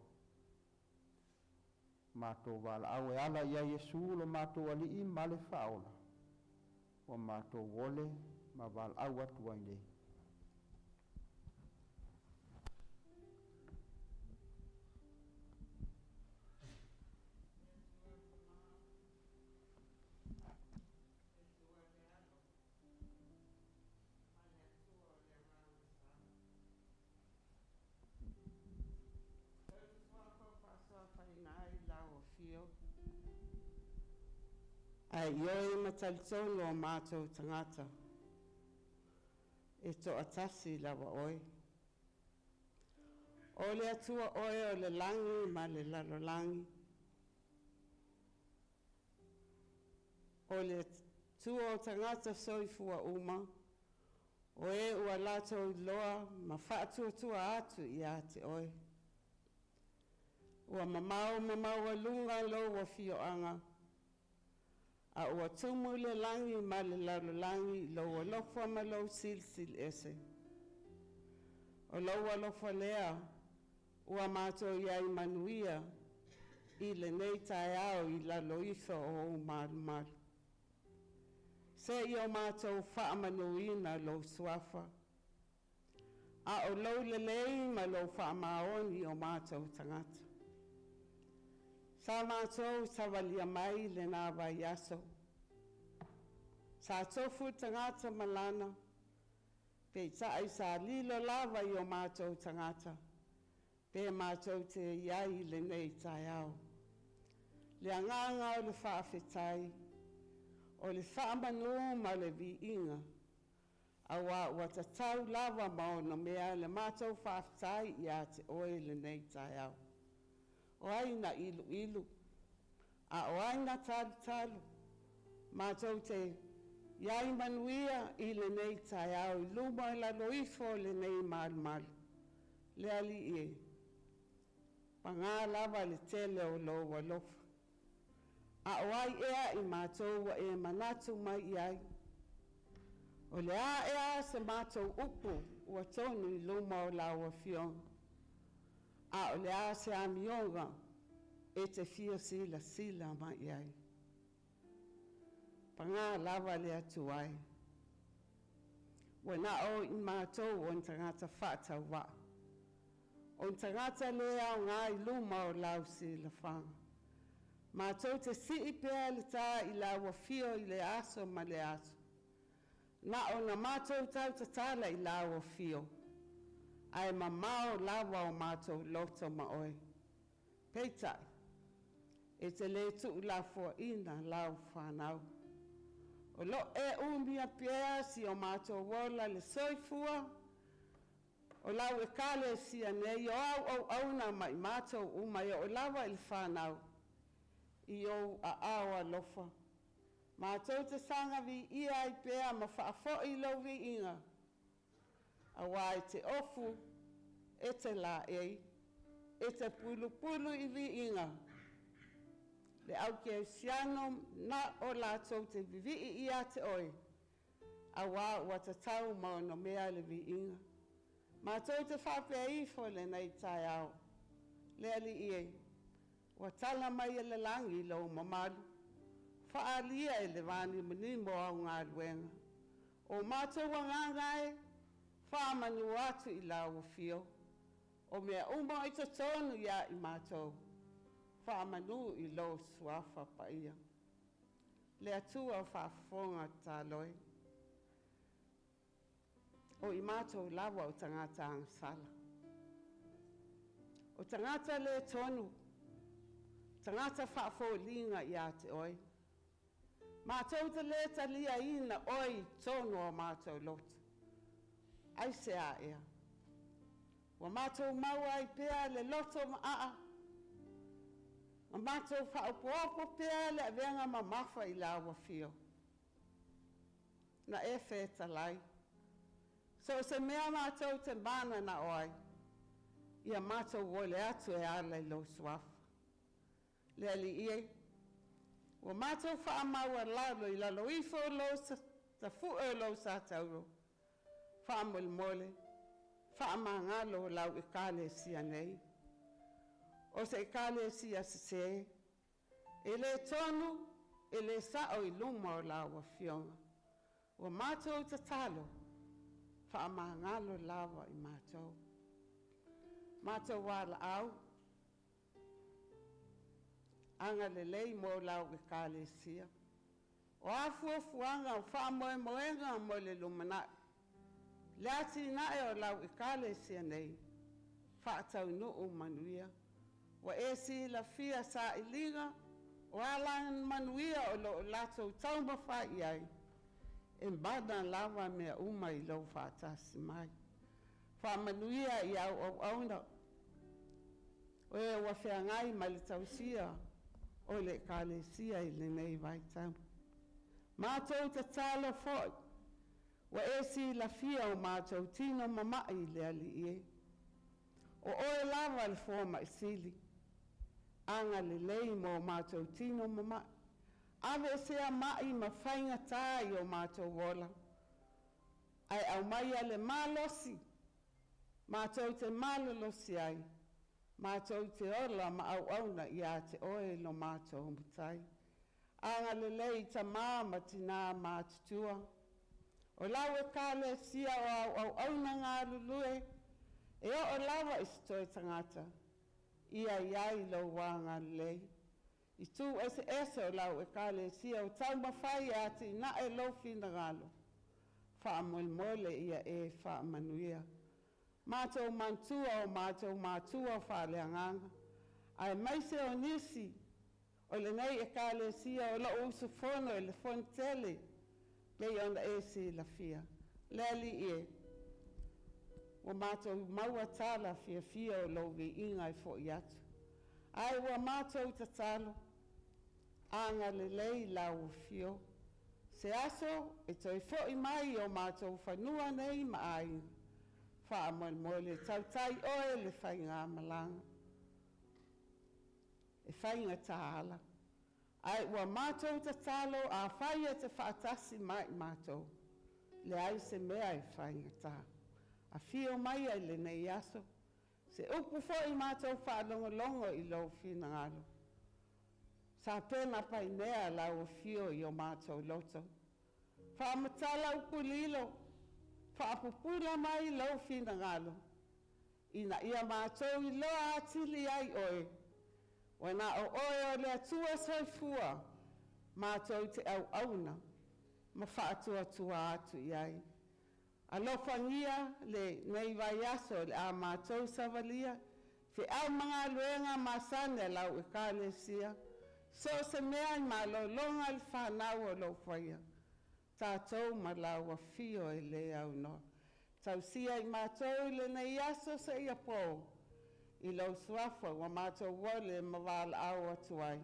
Matou valaau e ala ia Iesu lo matou Alii ma le Faaola, ua matou ole ma valaau atu ai nei. Ai lau Afio, ae ioe ma talitonu o matou tagata, e toatasi lava oe. O le Atua oe o le lagi ma le lalolagi. O le Atua o tagata soifua uma. O e ua latou iloa ma faatuatua atu iā te Oe. Ua mamao ma maualuga Lou afioaga, a ua tumu le lagi ma le lalolagi i Lou alofa ma Lou Silisili Ese. O Lou alofa lea ua matou i ai manuia i lenei taeao i lalo ifo o ou malumalu. Se i o matou faamanuina Lou Suafa, a o Lou lelei ma Lou faamaoni i o matou tagata. Sa matou savalia mai i lena vaiaso, sa tofu le tagata ma lana, peitai sa lilo lava i o matou tagata pe matou te i ai i lenei taeao. Le agaga o le faafetai, o le faamanu ma le viiga, auā ua tatau lava ma onomea le matou faafetai ia te Oe i lenei taeao. O ai na iluilu a o ai na talutalu matou te i ai manuia i lenei taeao i luma i lalo ifo o lenei malumalu? Le Alii e, paga lava le tele o Lou alofa. A o ai ea i matou ua e manatu mai i ai? O le a ea se matou upu ua tonu i luma o lau Afioga? A o le a se amioga e te fia silasila mai i ai? Paga lava le Atua e, ua na o i matou o ni tagata faatauvaa, o ni tagata le aoga i luma o lau silafaga. Matou te sii pea le tā i lau afio i le aso ma le aso, na ona matou tautatala i lau afio, ae mamao lava o matou loto ma Oe. Peitai, e te le tuulafoaiina lau fanau. O lo o e umia pea si o matou ola le soifua o lau Ekalesia nei, o au auauna ma i matou uma e oo lava i le fanau i ou aao alofa. Matou te saga viia ai pea ma faafoi lou viiga, auā e te ofu, e te laei, e te pulupulu i viiga. Le au kerisiano na o latou te vivii ia te Oe, auā ua tatau ma onomea le viiga. Matou te faapea ifo i lenei taeao, le Alii e, ua tala mai e le lagi Lou mamalu, faaalia e le vanimonimo o au galuega. O matou agaga e, faamanu atu i lau afio. O mea uma i totonu ia i matou, faamanu i Lou Suafa Paia. Le Atua faafofoga tatalo e. O i matou lava o tagata agasala. O tagata le tonu, tagata faafoliga ia te Oe. Matou te le taliaina Oe i totonu o matou loto. Aisea ea? Ua matou maua ai pea le loto maaa, ma matou faaopoopo pea le avega mamafa i lau afio. Na e fetalai, so o se mea matou te mananao ai, ia matou ole atu e ala i Lou Suafa. Le Alii e, ua matou faamaualalo i lalo ifo o Lou tafue o Lou satauro, faamolemole, faamagalo lau Ekalesia nei. O se Ekalesia sesē, e le tonu, e le sao i luma o lau Afioga. Ua matou tatalo, faamagalo lava i matou. Matou valaau, agalelei mo lau Ekalesia. O a fuafuaga o faamoemoega mo le lumanai, le atinae o lau Ekalesia nei, faataunuu manuia. Ua e silafia sailiga o alamanuia o lo o latou taumafai i ai, e mana lava mea uma i Lou faatasi mai. Faamanuia i au auauna, o e ua feagai ma le tausia o le Ekalesia i lenei vaitau. Matou tatalo foi, Ua e silafia o matou tino mama'i le Alii e. O oe lava le foma'i sili, agalelei mo matou tino mama'i. Aveesea ma'i ma faigatā i o matou ola, ae aumaia le malosi matou te malolosi ai, matou te ola ma auauna ia te Oe lo matou Matai. Agalelei i tamā ma tinā matutua, o lau Ekalesia o au auauna galulue, e oo lava i se toe tagata, ia i ai lou agalelei. I itu eseese o lau Ekalesia o taumafai e atinae lou finagalo, faamolemole ia e faamanuia. Matou manatua o matou matua faaleagaga, aemaise o nisi o lenei Ekalesia o lo o usufono i le Fonotele pei ona e silafia. Le Alii e, ua matou maua tala fiafia o lou viiga e fo'i atu, ae ua matou tatalo, agalelei lau afio. Se aso e toe fo'i mai i o matou fanua nei ma aiga, faamolemole tautai oe le faigamalaga. E faigata ala, ae ua matou tatalo afai e te faatasi ma i matou, leai se mea e faigata. Afio maia i lenei aso, se upu foi matou faalogologo i lou finagalo. Sapena painea lau afio i o matou loto. Faamatala upu lilo, faapupula mai lou finagalo, ina ia matou iloa atili ai oe, ua na o oe o le Atua soifua, matou te auauna ma faatuatua atu i ai. Alofagia lenei vaiaso o le a matou savalia, feau ma galuega masani a lau Ekalesia, so o se mea i malologa le fanau o lo o faia, tatou ma lau afio e le aunoa. Tausia i matou i lenei aso seia po, i lou suafa ua matou ole ma valaau atu ai.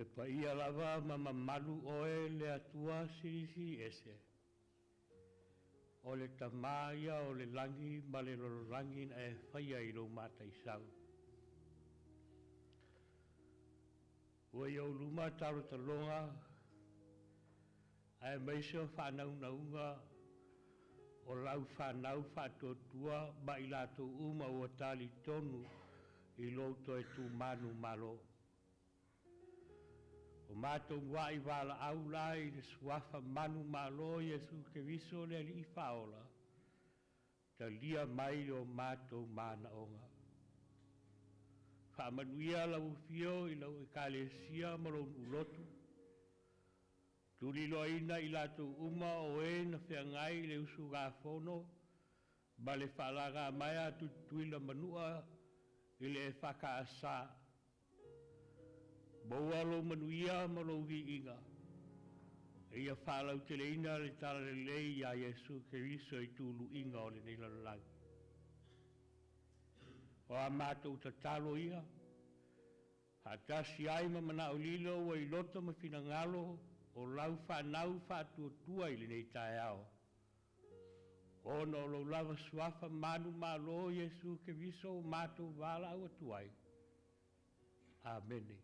E paia lava ma mamalu oe le Atua Silisili Ese, o le Tamā ia o le lagi ma le lalolagi na e faia i lou mataisau. Ua i ou luma talotaloga aemaise o faanaunauga o lau fanau faatuatua ma i latou uma ua talitonu i lou toe tumanu malo. O matou mua'i valaau la i le suafa manumalo o Iesu Keriso le Alii Faaola, talia mai o matou manaoga. Faamanuia lau afio i lau Ekalesia ma lou nuu lotu, tuliloaina i latou uma o e na feagai i le usugafono ma le faalagamaea a Tutuila ma Manua i le EFKS. Maua lou manuia ma lou viiga, e ia faalauteleina le talalelei iā Iesu Keriso i tuluiga o lenei lalolagi. O a matou tatalo ia, faatasi ai ma manao lilo ua i loto ma finagalo o lau fanau faatuatua i lenei taeao, ona o lou lava suafa manumalo Iesu Keriso ua matou valaau atu ai. Amene.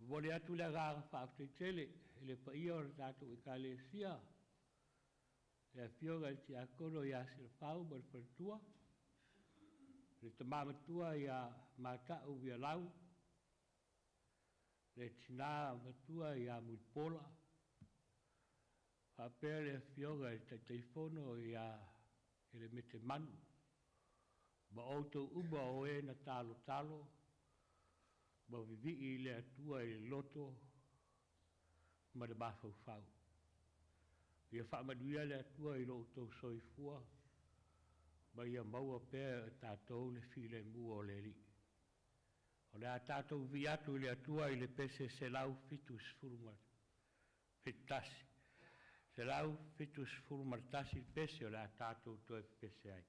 Momoli atu le agaga faafetai tele i le paia o le tatou Ekalesia, le afioga i le Tiakono ia Silafau ma le faletua, le tama matua ia Mata'u Vialau, le tinā matua ia Mulipola, faapea le afioga i le Taitaifono ia Kelemete Manu. Ma outou uma o e na talotalo ma vivii i le Atua i le loto ma le mafaufau. Ia faamanuia le Atua i lo outou soifua ma ia maua pea e tatou le filemu o le Alii. O le a tatou viia atu i le Atua i le pese 171. 171 pese o le a tatou toe pepese ai.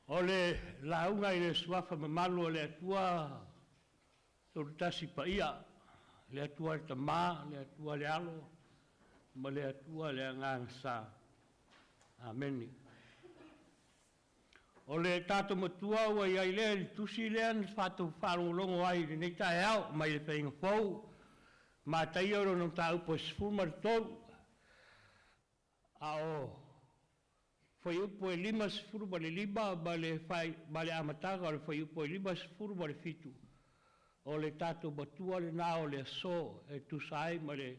O le lauga i le suafa mamalu o le Atua Tolutasi Paia, le Atua le Tamā, le Atua le Alo, ma le Atua le Agaga Sa. Amene. O le tatou matua ua i ai lea i le tusi lea na fatou faalogologo ai i lenei taeao mai le Faiga Fou, Mataio lona mataupu e 13, a o fuaiupu e 55 ma le amataga o le fuaiupu e 57, o le tatou matua lena o le aso e tusa ai ma le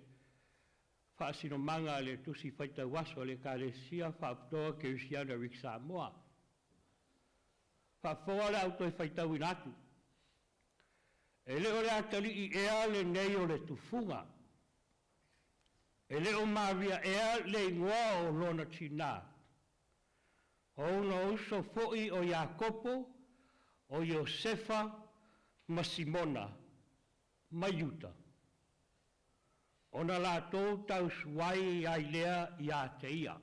faasinomaga a le Tusi Faitauaso a le Ekalesia Faapitoa Kerisiano a Samoa. Faafofoga le au toe faitauina atu. E le o le atalii ea lenei o le tufuga. E le o Maria ea le igoa o lona tinā. O ona uso foi o Iakopo, o Iosefa ma Simona, ma Iuta. Ona latou tausuai ai lea ia te ia.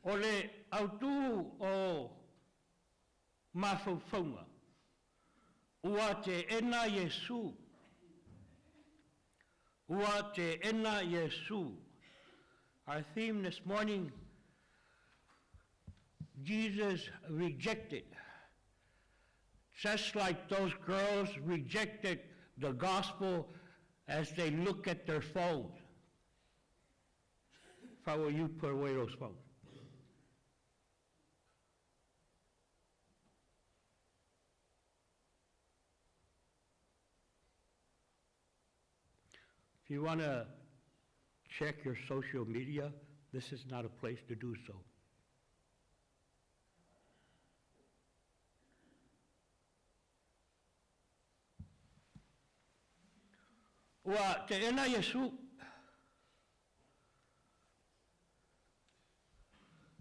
O le autū o mafaufauga, ua teena Iesu. Ua teena Iesu. Our theme this morning, Jesus rejected. Just like those girls rejected the gospel as they look at their phones. If I were you, put away those phones. If you want to check your social media, this is not a place to do so. Ua teena Iesu.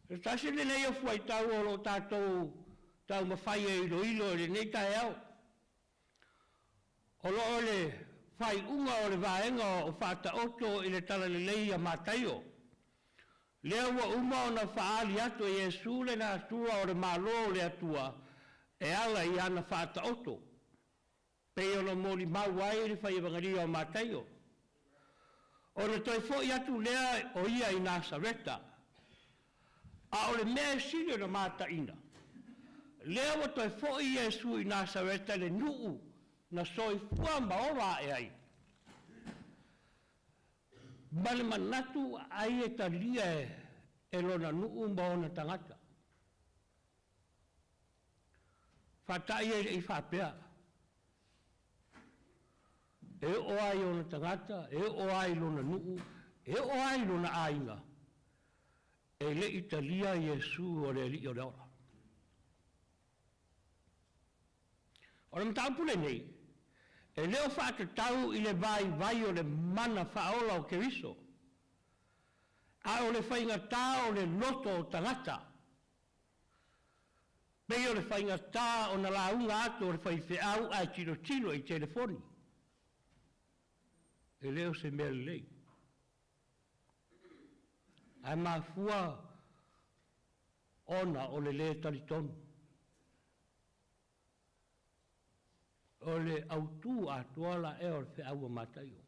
E tasi lenei o fuaitau o lo o tatou taumafai e iloilo i lenei taeao. O lo o le faaiuga o le vaega o Faataoto i le Talalelei ia Mataio. Lea ua uma ona faaali atu e Iesu le natura o le Malo o le Atua e ala i ana faataoto. Pei ona molimau ai le faievagalia o Mataio. Ona toe foi atu lea o ia i Nasareta. A o le mea e sili ona mataina, lea ua toe foi Iesu i Nasareta le nuu na soifua ma ola ae ai. Ma le manatu ai e talia e lona nuu ma ona tagata. Faata'i e le'i faapea. E oo ai ona tagata, e oo ai lona nuu, e oo ai lona aiga, e le'i talia Iesu o le alii o le ola. O le mataupu lenei, e le o faatatau i le vaivai o le mana faaola o Keriso, a o le faigatā o le loto o tagata. Pei o le faigatā ona lauga atu o le faifeau ae tilotilo i telefoni. E le o se mea lelei. Ae mafua ona o le lē talitonu. O le autū atoa la ea o le feau a Mataio.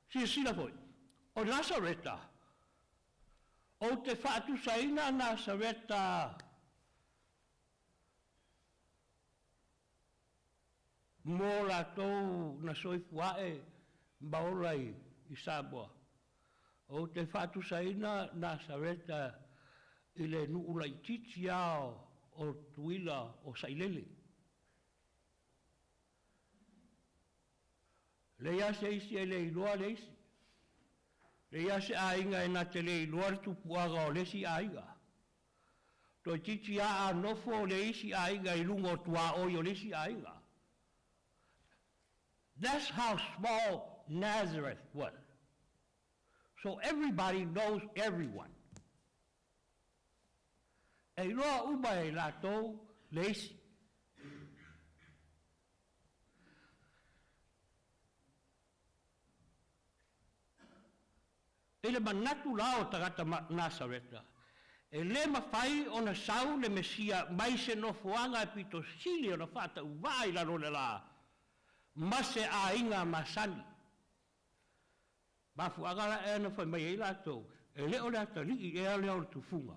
Silasila foi, o Nasareta, ou te faatusaina Nasareta mo latou na soifua ae ma ola i Samoa. Ou te faatusaina Nasareta i le nuu laitiiti lava o Tutuila o Sailele. Leai lava se isi e le iloa le isi. Leai lava se aiga e na te le iloa le tupuaga o le isi aiga. Toeitiiti lava a nofo le isi aiga i luga o tuaoi o le isi aiga. That's how small Nazareth was. So everybody knows everyone. E iloa uma e latou le isi. I le manatu la o tagata Nasareta, e lē mafai ona sau le Mesia mai se nofoaga e pito sili ona faatauvaa i lalo o le lā ma se aiga masani. Mafuaaga la ea na fai mai ai latou, e le o le atalii ea lea o le tufuga.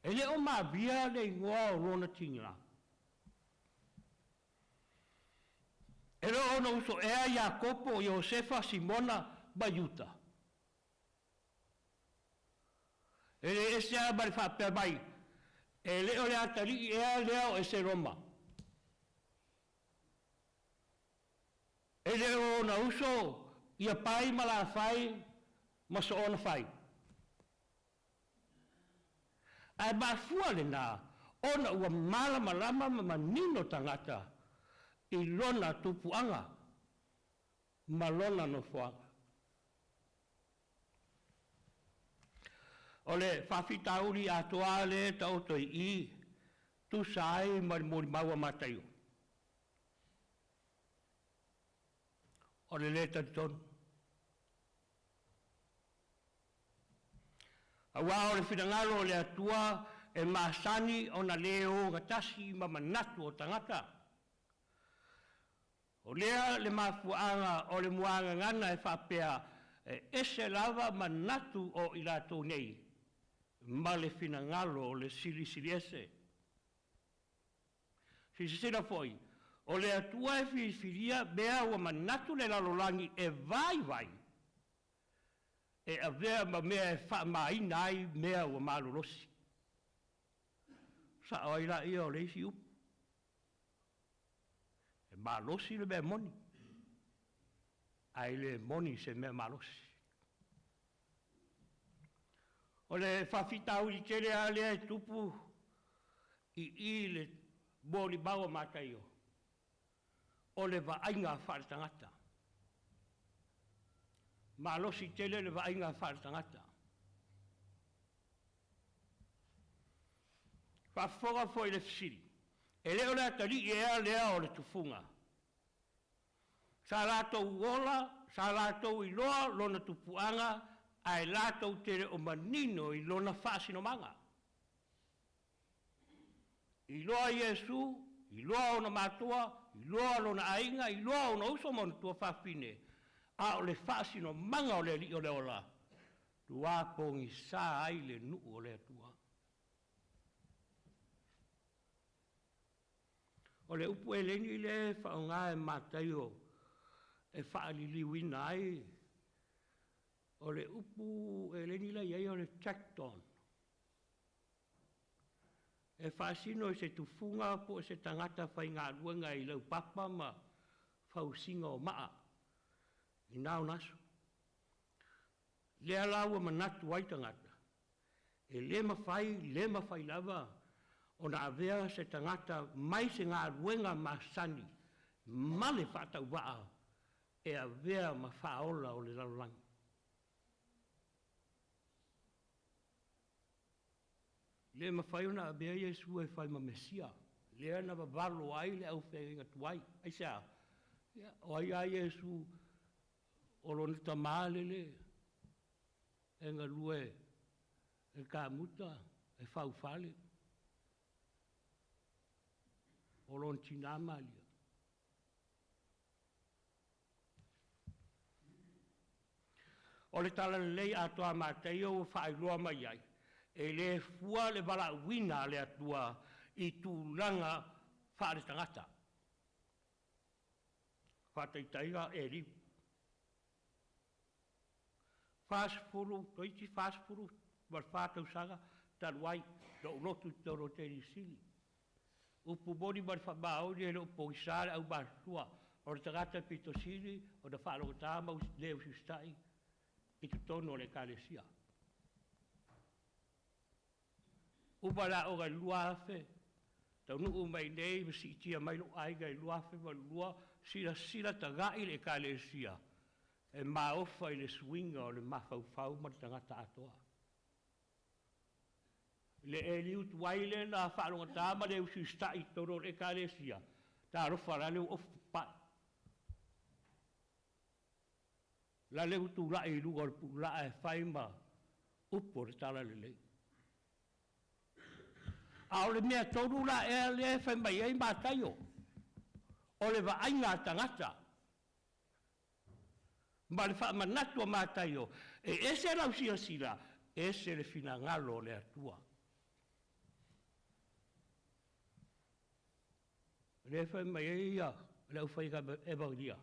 E le o Maria le igoa o lona tina. E le o ona uso ea Iakopo, Iosefa, Simona ma Iuta. E le ese lava ma le faapea mai, e le o le atalii ea lea o Eseroma. E le o ona uso ia Pai ma Lafai ma Soona Fai. Ae mafua lena ona ua malamalama ma manino tagata i lona tupuaga ma lona nofoaga. O le faafitauli atoa lea e taoto i i, tusa ai ma le molimau a Mataio. O le lē talitonu. Auā o le finagalo o le Atua e masani ona lē ogatasi ma manatu o tagata. O lea le mafuaaga o le muagagana e faapea e ese lava manatu o i latou nei ma le finagalo o le Silisili Ese. Silasila foi, o le Atua e filifilia mea ua manatu le lalolagi e vaivai e avea ma mea e faamaina ai mea ua malolosi. Sao ai laia o le isi upu, e malosi le mea moni, ae le moni se mea malosi. O le faafitauli tele lava lea e tupu i i le molimau a Mataio, o le vaaiga faaletagata. Malosi tele le vaaiga faaletagata. Faafofoga foi i le fesili, e le o le atalii ea lea o le tufuga? Sa latou ola, sa latou iloa lona tupuaga, ae latou te le o manino i lona faasinomaga. Iloa Iesu, iloa ona matua, iloa lona aiga, iloa ona uso ma ona tuafafine, a o le faasinomaga o le Alii o le ola, ua pogisa ai le nuu o le Atua. O le upu eleni lea e faaaoga e Mataio e faaliliuina ai, o le upu eleni la e i ai o le tekton. E faasino i se tufuga po o se tagata faigaluega i laupapa ma fausiga o maa i na ona aso. Lea la ua manatu ai tagata, e le mafai, le mafai lava ona avea se tagata mai se galuega masani ma le faatauvaa e avea ma faaola o le lalolagi. Le mafai ona avea Iesu e fai ma Mesia, lea na vavalo ai le aufeagaiga tuai. Aisea? Ia, o ai lava Iesu o lona tamā lele e galue e kamuta, e faufale, o lona tinā Maria. O le Talalelei atoa a Mataio ua faailoa mai ai, e le fua le valaauina a le Atua i tulaga faaletagata. Faataitaiga, Eliu. 40, toeitiiti 44 tausaga talu ai lou lotu i totonu o Tenisili. Upu moni ma le faamaoni e le o pogisa le aumatutua o le tagata pito sili ona faalogotā ma le usiusitai i totonu o le Ekalesia. Uma le aoga i le 2000, taunuu mai nei ma siitia mai lou aiga i le 2002, silasila tagai le Ekalesia e maofa i le suiga o le mafaufau ma le tagata atoa. Le Eliu tuai lea na faalogotā ma le usiusitai i totonu o le Ekalesia, talofa la le ua ofu papae. La le utula'i i luga o le pu'ula'a e fai ma upu o le talalelei. A o le mea tonu la ea lea e fai mai ai Mataio, o le vaaiga a tagata ma le faamanatu a Mataio, e ese lau silasila, ese le finagalo o le Atua. O lea e fai mai ai ia le aufaiga evagelia,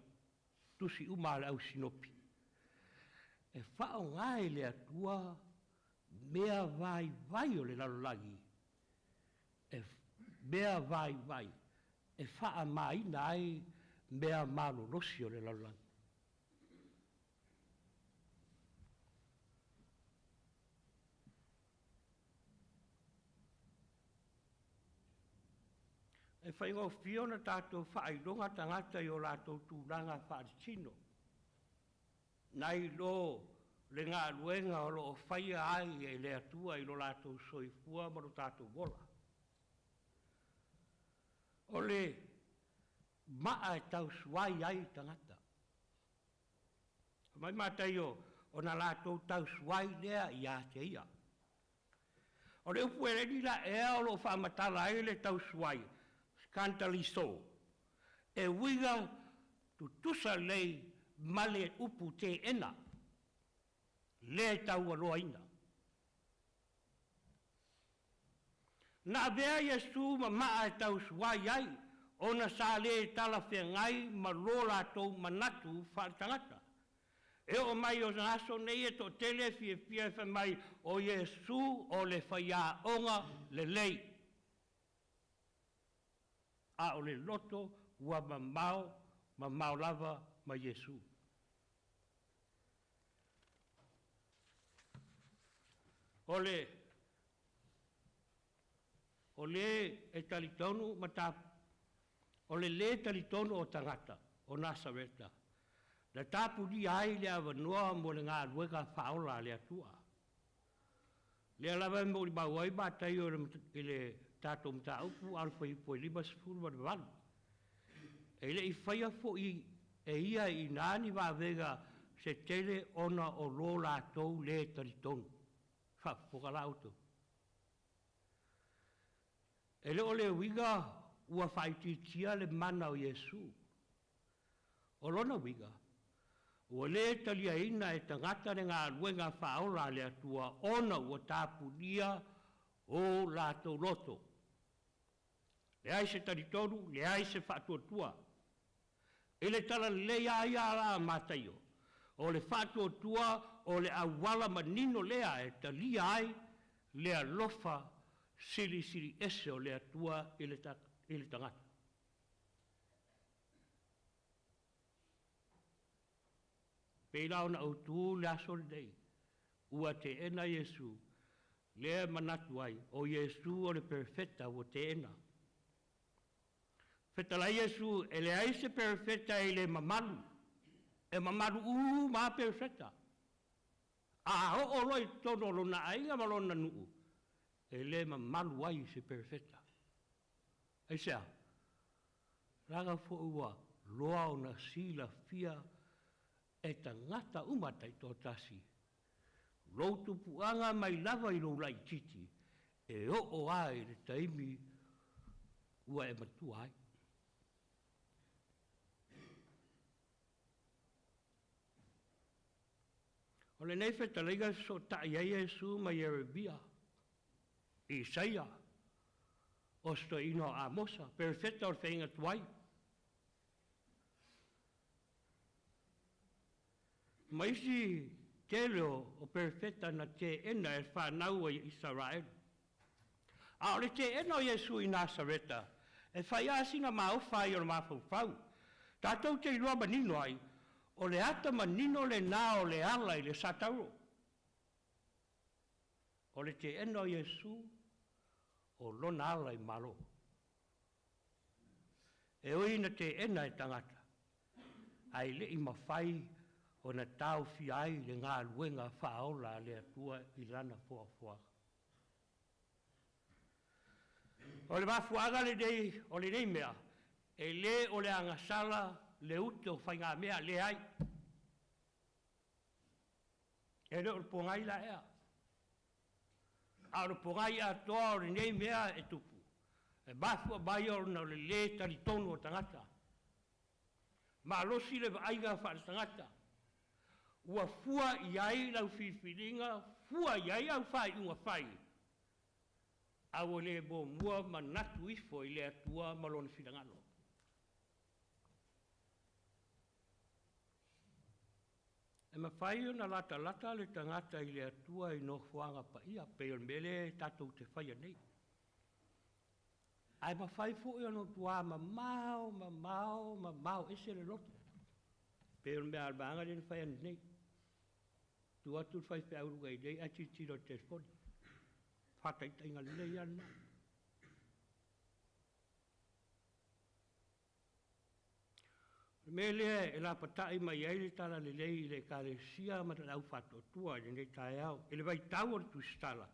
tusi uma a le au sinopi, e faaaoga e le Atua mea vaivai o le lalolagi, e mea vaivai e faamaina ai mea malolosi o le lalolagi. E faigofie ona tatou faailoga tagata i o latou tulaga faaletino, nai lo le galuega o lo o faia ai e le Atua i lo latou soifua ma lo tatou ola. O le maa e tausuai ai tagata. Mai Mataio, ona latou tausuai lea ia te ia. O le upu eleni la ea o lo o faamatala ai le tausuai, skandalizo, e uiga tutusa lelei ma le upu teena, le taualoaina. Na avea Iesu ma maa e tausuai ai, ona sa lē talafeagai ma lo latou manatu faaletagata. E oo mai o aso nei e toatele e fiafia e fai mai o Iesu o le faiaoga lelei. A o le loto ua mamao, mamao lava ma Iesu. O le o le e talitonu ma ta, o le lē talitonu o tagata o Nasareta, na tapunia ai le avanoa mo le galuega faaola a le Atua. Lea lava e molimau ai Mataio i le tatou mataupu a o le fuaiupu e 58. E le'i faia fo'i e ia i inā ni vavega se tele ona o lo latou lē talitonu. Faafofoga la outou. E le o le uiga ua faaitiitia le mana o Iesu. O lona uiga, ua lē taliaina e tagata le galuega faaola a le Atua ona ua tapunia o latou loto. Leai se talitonu, leai se faatuatua. I le talalelei a ia la a Mataio, o le faatuatua o le auala manino lea e talia ai le alofa silisili ese o le Atua i le tagata. Pei la ona ou tu le aso lenei, ua teena Iesu, lea manatu ai, o Iesu o le perfeta ua teena. Fetalai Iesu, e leai se perfeta i le mamalu, e mamalu uma a perfeta. A oo loa i totonu o lona aiga ma lona nuu, e lē mamalu ai se perfeta. Aisea? Leaga fo'i ua loa ona silafia e tagata uma taitoatasi, lou tupuaga mai lava i lou laitiiti, e oo a i le taimi ua e matua ai. O lenei fetalaiga fesootai ai Iesu ma Ieremia, Isaia, o se toeaina o Amosa, perofeta o le faiga tuai. Ma isi tele o perofeta na teena e fanau ai Isaraelu. A o le teena o Iesu i Nasareta, e fai asina maofa ai o le mafaufau. Tatou te iloa manino ai, o le ata manino lenā o le ala i le satauro. O le teena o Iesu, o lona ala i Malo. E ui na teena e tagata, ae le'i mafai ona taofia ai le galuega faaola a le Atua i lana foafoaga. O le mafuaaga lenei o lenei mea, e lē o le agasala le ute o faigamea, leai. E le o le pogai la ea. A o le pogai atoa o lenei mea e tupu, e mafua mai ona o le lē talitonu o tagata. Malosi le vaaiga faaletagata, ua fua i ai lau filifiliga, fua i ai au faaiuga fai, a ua le muamua manatu ifo i le Atua ma Lona finagalo. E mafai ona latalata le tagata i le Atua i nofoaga paia, pei o le mea lea tatou te faia nei. Ae mafai foi ona matua mamao, mamao, mamao ese le loto. Pei o le mea a le vaega lea na fai ananei. Tu atu le faifeau i luga i inei ae tilotilo i le telefoni. Faataitaiga lelei lava lena. O le mea lea e lapatai mai ai le talalelei i le Ekalesia ma le aufaatuatua i lenei taeao, i le vaitau o le tusitala,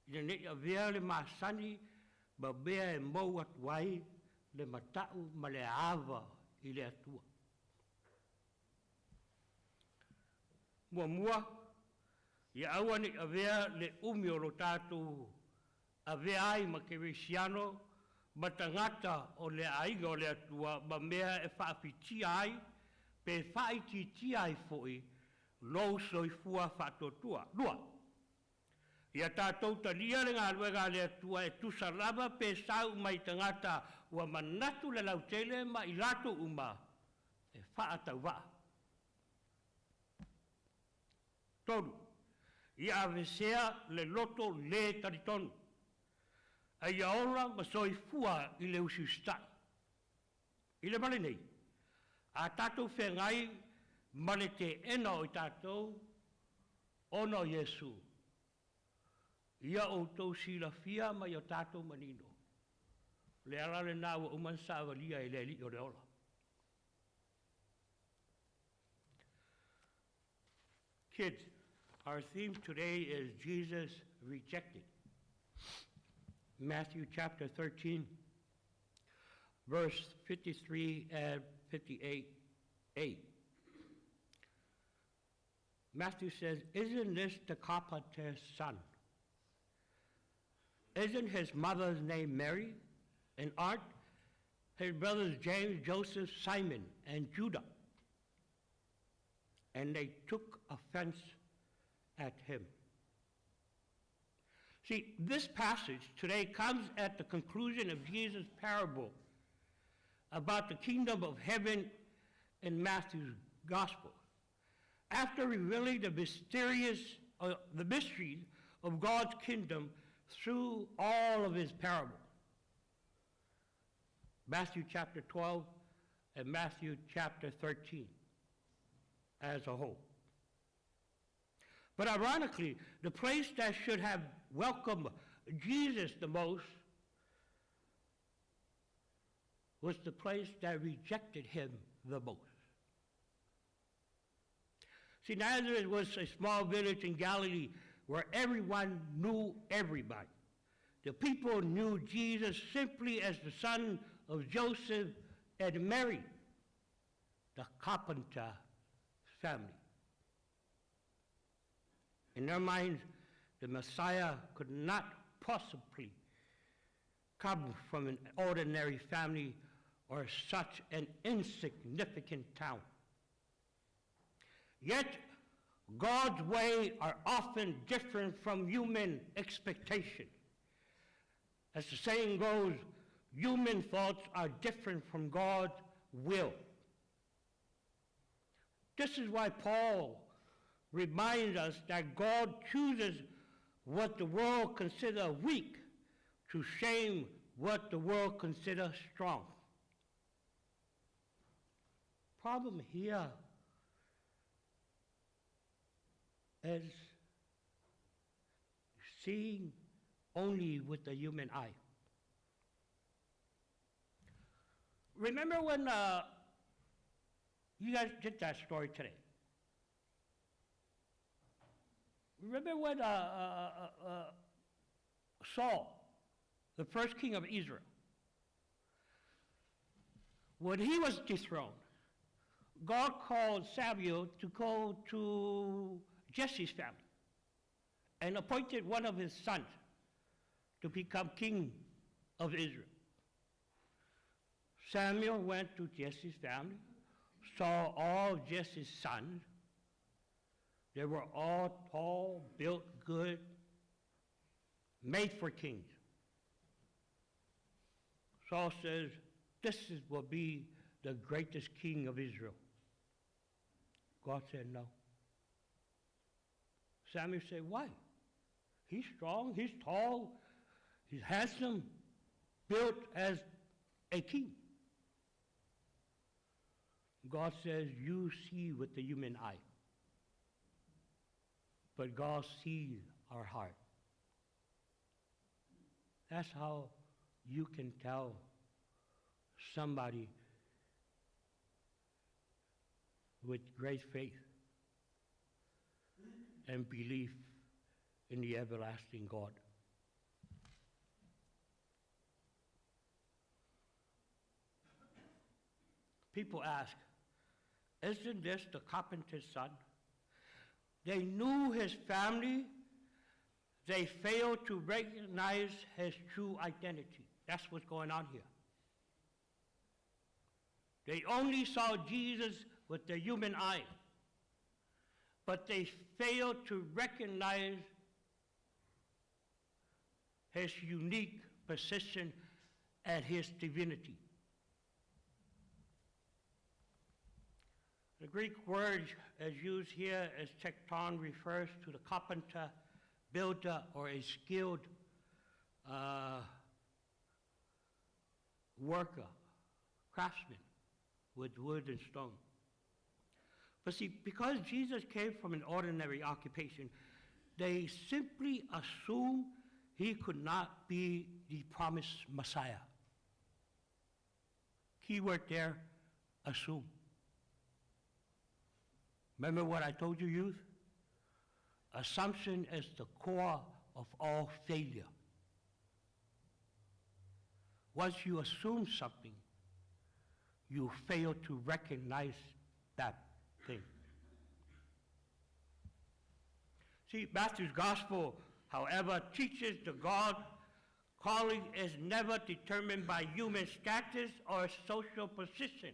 ina ne i avea le masani ma mea e mou atu ai le mata'u ma le ava i le Atua. Muamua, ia aua ne i avea le umi o lo tatou avea ai ma kerisiano ma tagata o le aiga o le Atua ma mea e faafitia ai pe faaitiitia ai foi lou soifua faatuatua. Lua, ia tatou talia le galuega a le Atua e tusa lava pe sau mai tagata ua manatu le lautele ma i latou uma e faatauvaa. Tolu, ia aveesea le loto lē talitonu, a ia ola ma soifua i le usiusitai. I le vale nei, a tatou feagai ma le teena o i tatou ona o Iesu, ia outou silafia ma ia tatou manino, o le ala lena ua uma ona savalia e le Alii o le ola. Kids, our theme today is Jesus rejected. Matthew chapter 13, verse 53 and 58a. Matthew says, "Isn't this the carpenter's son? Isn't his mother's name Mary? And aren't his brothers James, Joseph, Simon, and Judah?" And they took offense at him. See, this passage today comes at the conclusion of Jesus' parable about the kingdom of heaven in Matthew's gospel. After revealing the mysteries of God's kingdom through all of his parables. Matthew chapter 12 and Matthew chapter 13 as a whole. But ironically, the place that should have welcomed Jesus the most was the place that rejected him the most. See, Nazareth was a small village in Galilee where everyone knew everybody. The people knew Jesus simply as the son of Joseph and Mary, the carpenter family. In their minds, the Messiah could not possibly come from an ordinary family or such an insignificant town. Yet, God's ways are often different from human expectation. As the saying goes, human thoughts are different from God's will. This is why Paul reminds us that God chooses what the world considers weak to shame what the world considers strong. Problem here is seeing only with the human eye. Remember when you guys did that story today? Remember when Saul, the first king of Israel, when he was dethroned, God called Samuel to go to Jesse's family and appointed one of his sons to become king of Israel. Samuel went to Jesse's family, saw all Jesse's sons. They were all tall, built good, made for kings. Saul says, this will be the greatest king of Israel. God said no. Samuel said, why? He's strong, he's tall, he's handsome, built as a king. God says, you see with the human eye, but God sees our heart. That's how you can tell somebody with great faith and belief in the everlasting God. People ask, isn't this the carpenter's son? They knew his family. They failed to recognize his true identity. That's what's going on here. They only saw Jesus with the human eye, but they failed to recognize his unique position and his divinity. The Greek word as used here as tekton refers to the carpenter, builder, or a skilled worker, craftsman with wood and stone. But see, because Jesus came from an ordinary occupation, they simply assumed he could not be the promised Messiah. Key word there, assume. Remember what I told you, youth? Assumption is the core of all failure. Once you assume something, you fail to recognize that thing. See, Matthew's gospel, however, teaches the God calling is never determined by human status or social position.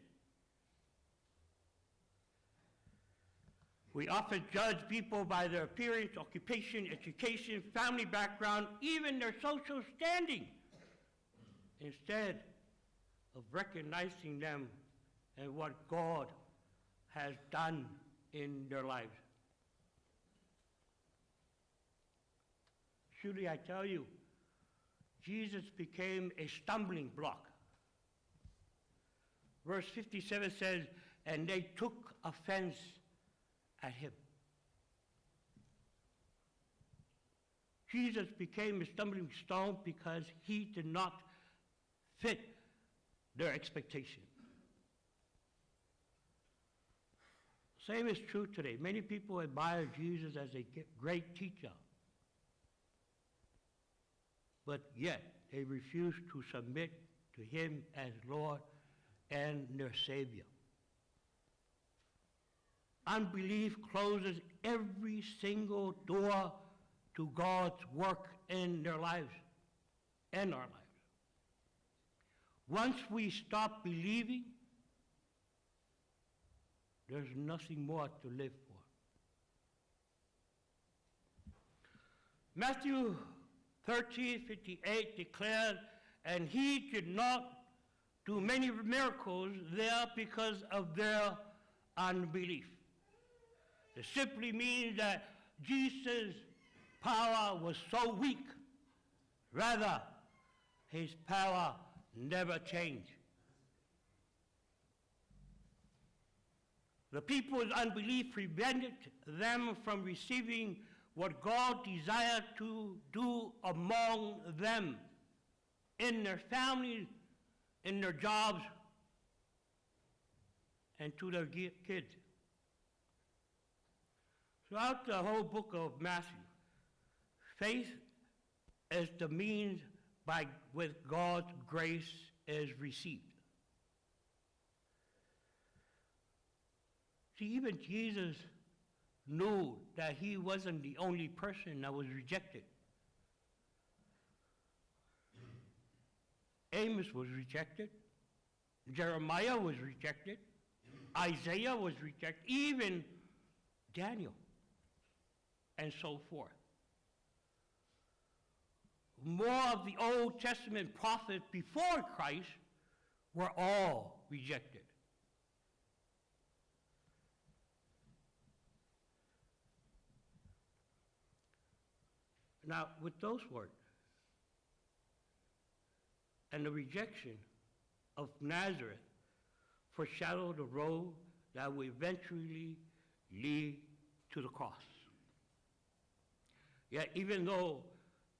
We often judge people by their appearance, occupation, education, family background, even their social standing, instead of recognizing them and what God has done in their lives. Surely I tell you, Jesus became a stumbling block. Verse 57 says, and they took offense at him. Jesus became a stumbling stone because he did not fit their expectation. Same is true today. Many people admire Jesus as a great teacher, but yet they refuse to submit to him as Lord and their Savior. Unbelief closes every single door to God's work in their lives and our lives. Once we stop believing, there's nothing more to live for. Matthew 13:58 declared, and he did not do many miracles there because of their unbelief. It simply means that Jesus' power was so weak. Rather, his power never changed. The people's unbelief prevented them from receiving what God desired to do among them, in their families, in their jobs, and to their kids. Throughout the whole book of Matthew, faith is the means by which God's grace is received. See, even Jesus knew that he wasn't the only person that was rejected. Amos was rejected. Jeremiah was rejected. Isaiah was rejected. Even Daniel. And so forth. More of the Old Testament prophets before Christ were all rejected. Now, with those words and the rejection of Nazareth foreshadowed the road that will eventually lead to the cross. Yet, even though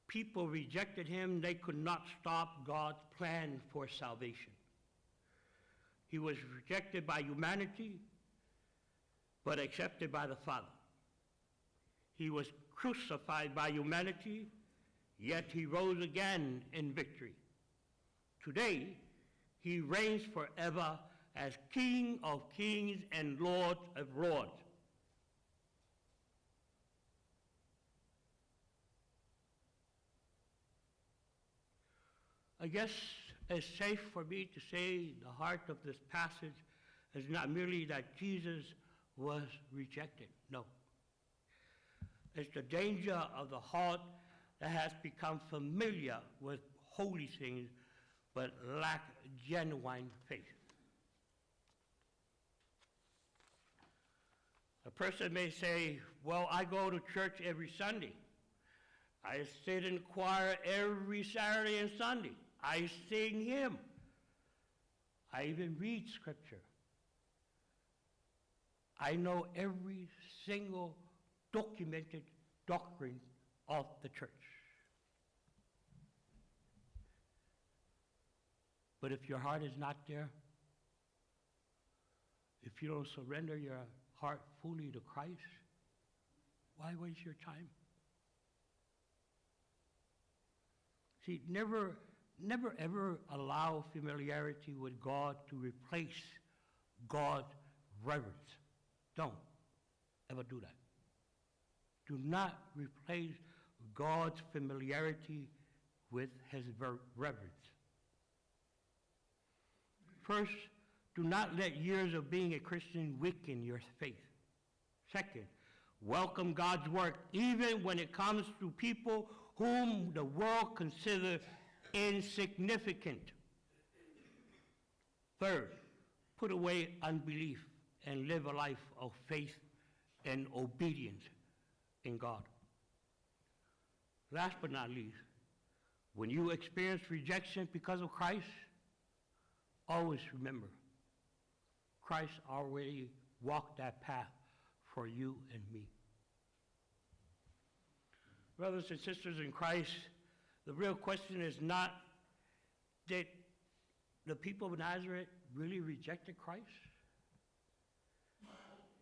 people rejected him, they could not stop God's plan for salvation. He was rejected by humanity, but accepted by the Father. He was crucified by humanity, yet he rose again in victory. Today, he reigns forever as King of kings and Lord of lords. I guess it's safe for me to say the heart of this passage is not merely that Jesus was rejected. No. It's the danger of the heart that has become familiar with holy things but lack genuine faith. A person may say, well, I go to church every Sunday. I sit in choir every Saturday and Sunday. I sing hymn. I even read scripture. I know every single documented doctrine of the church. But if your heart is not there, if you don't surrender your heart fully to Christ, why waste your time? See, never ever allow familiarity with God to replace God's reverence. Don't ever do that. Do not replace God's familiarity with his reverence. First, do not let years of being a Christian weaken your faith. Second, welcome God's work, even when it comes to people whom the world considers insignificant. Third, put away unbelief and live a life of faith and obedience in God. Last but not least, when you experience rejection because of Christ, always remember, Christ already walked that path for you and me. Brothers and sisters in Christ, the real question is not, did the people of Nazareth really reject Christ?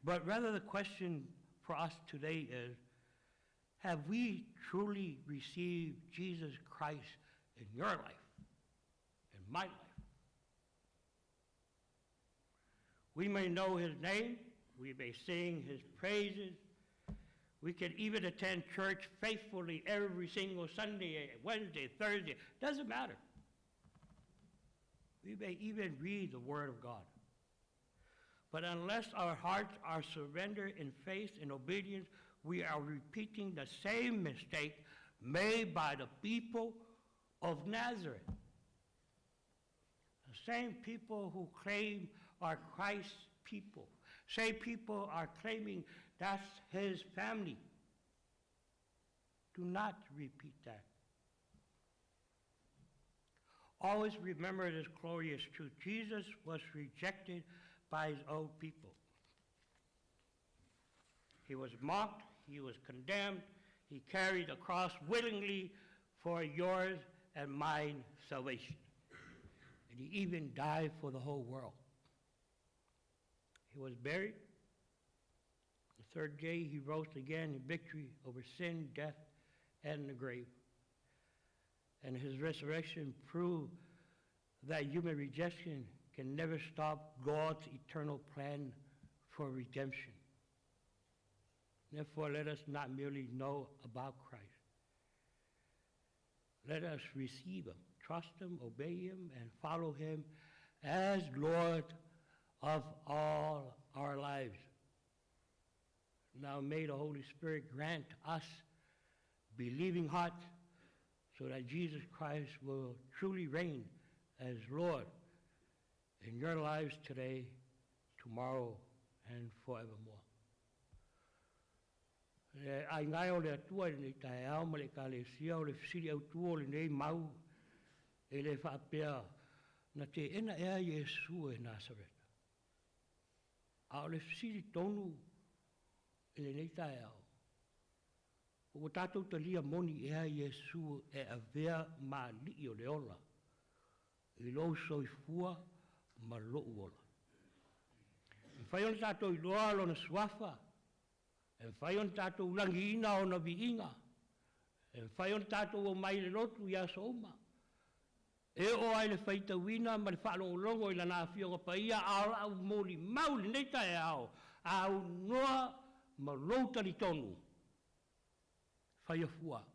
But rather the question for us today is, have we truly received Jesus Christ in your life, in my life? We may know his name, we may sing his praises, we can even attend church faithfully every single Sunday, Wednesday, Thursday, doesn't matter. We may even read the Word of God. But unless our hearts are surrendered in faith and obedience, we are repeating the same mistake made by the people of Nazareth. The same people who claim are Christ's people. Same people are claiming that's his family. Do not repeat that. Always remember this glorious truth. Jesus was rejected by his own people. He was mocked, he was condemned, he carried the cross willingly for yours and mine salvation. And he even died for the whole world. He was buried. The third day he rose again in victory over sin, death, and the grave. And his resurrection proved that human rejection can never stop God's eternal plan for redemption. Therefore, let us not merely know about Christ. Let us receive him, trust him, obey him, and follow him as Lord of all our lives. Now may the Holy Spirit grant us believing hearts so that Jesus Christ will truly reign as Lord in your lives today, tomorrow, and forevermore. Le aiga e o le Atua i lenei taeao ma le Ekalesia, o le fesili autū o lenei mau, e le faapea na teena ea Iesu e Nasareta. A o le fesili tonu i lenei taeao, ua tatou talia moni ea Iesu e avea ma Alii o le ola i lou soifua ma lou ola? E mafai ona tatou iloa Lona Suafa, e mafai ona tatou lagiina Ona viiga, e mafai ona tatou omai i le lotu i aso uma, e oo lava i le faitauina ma le faalogologo i Lana Afioga Paia, a o lau molimau i lenei taeao, aunoa ma lou talitonu, faia fua.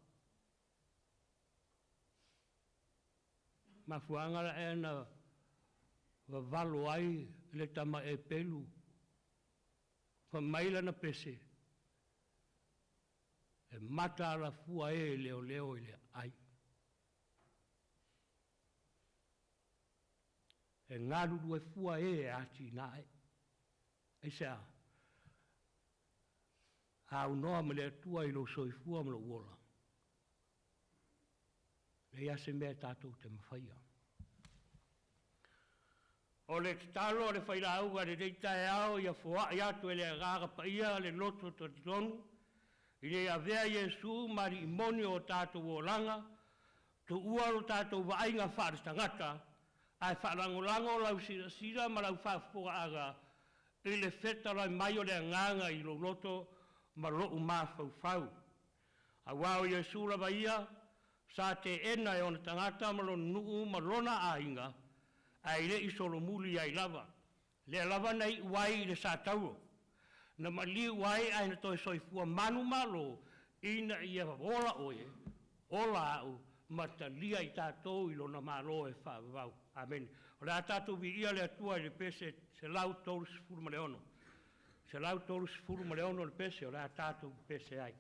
Mafuaaga la ea na vavalo ai le tama epelu, fai mai lana pese, e mataala fua e leoleo i le aai. E galulue fua e e atinae. Aisea? Aunoa ma le Atua i lou soifua ma lou ola. Leai lava se mea e tatou te mafaia. O le tatalo a le failauga i lenei taeao ia foai atu e le Agaga Paia le loto talitonu, ina ia avea Iesu ma alii moni o tatou olaga, tuua lo tatou vaaiga faaletagata, ae faalagolago lau silasila ma lau faafofogaaga i le fetalai mai o le Agaga i lou loto ma lou mafaufau. Aua o Iesu lava ia, sa teena e ona tagata ma lona nuu ma lona aiga, ae le i solomuli ai lava. Lea lava na iu ai i le satauro, na maliu ai ae na toe soifua manumalo ina ia ola oe, ola au, ma talia i tatou i lona Malo e faavavau. Amene. O le a tatou viia le Atua i le pese 136. 136 le pese o le a tatou pese ai.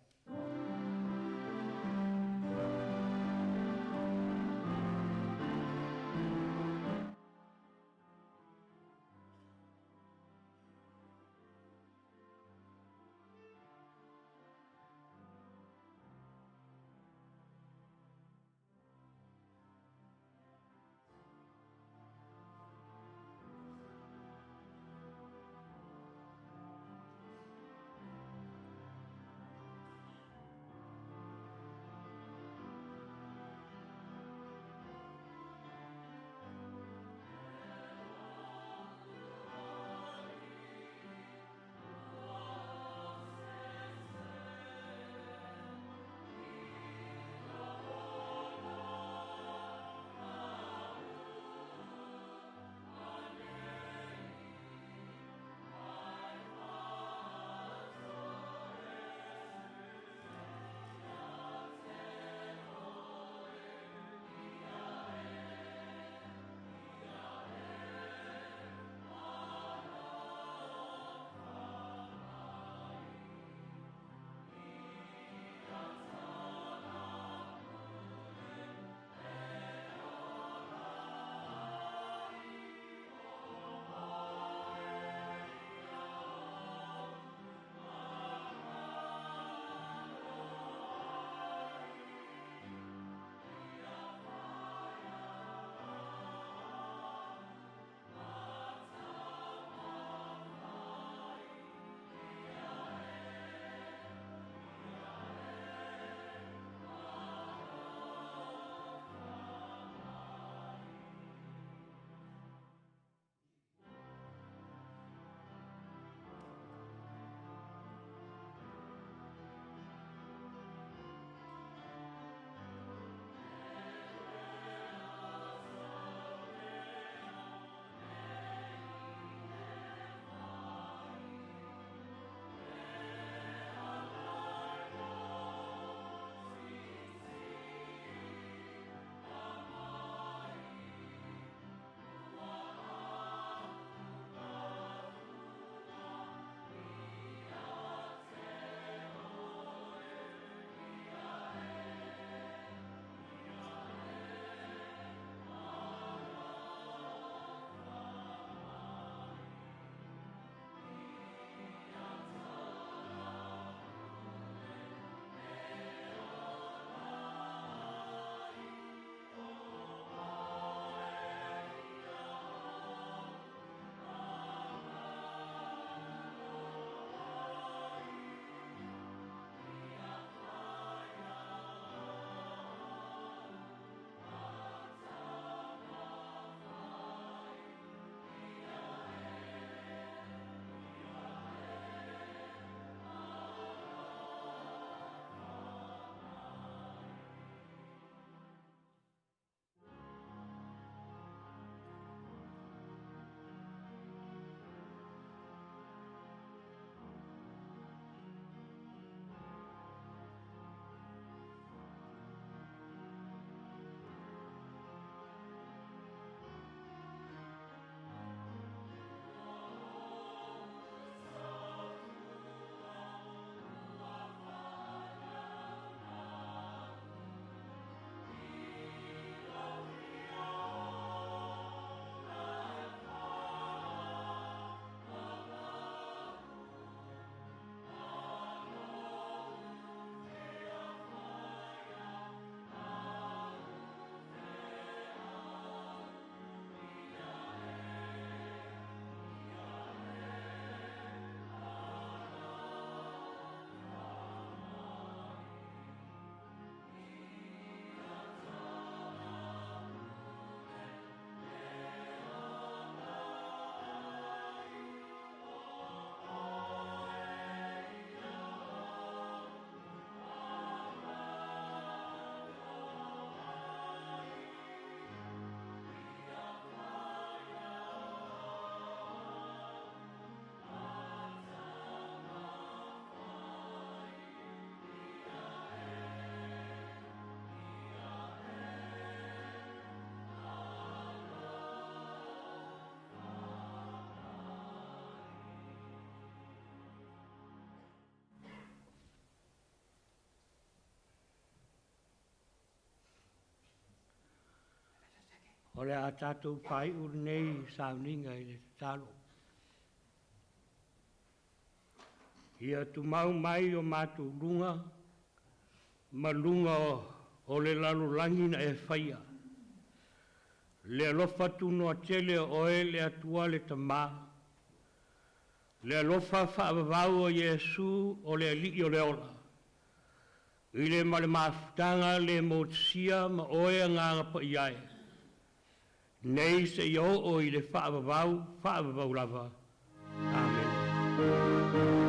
O le a tatou faai'u lenei sauniga i le tatalo. Ia tumau mai o matou luga ma luga o le lalolagi na e faia. Le alofa tunoa tele o oe le Atua le Tamā, le alofa faavavau o Iesu o le Alii o le ola, i le ma le mafutaga le motusia ma oe Agaga Paia e, nei seia oo i le faavavau, faavavau lava. Amene.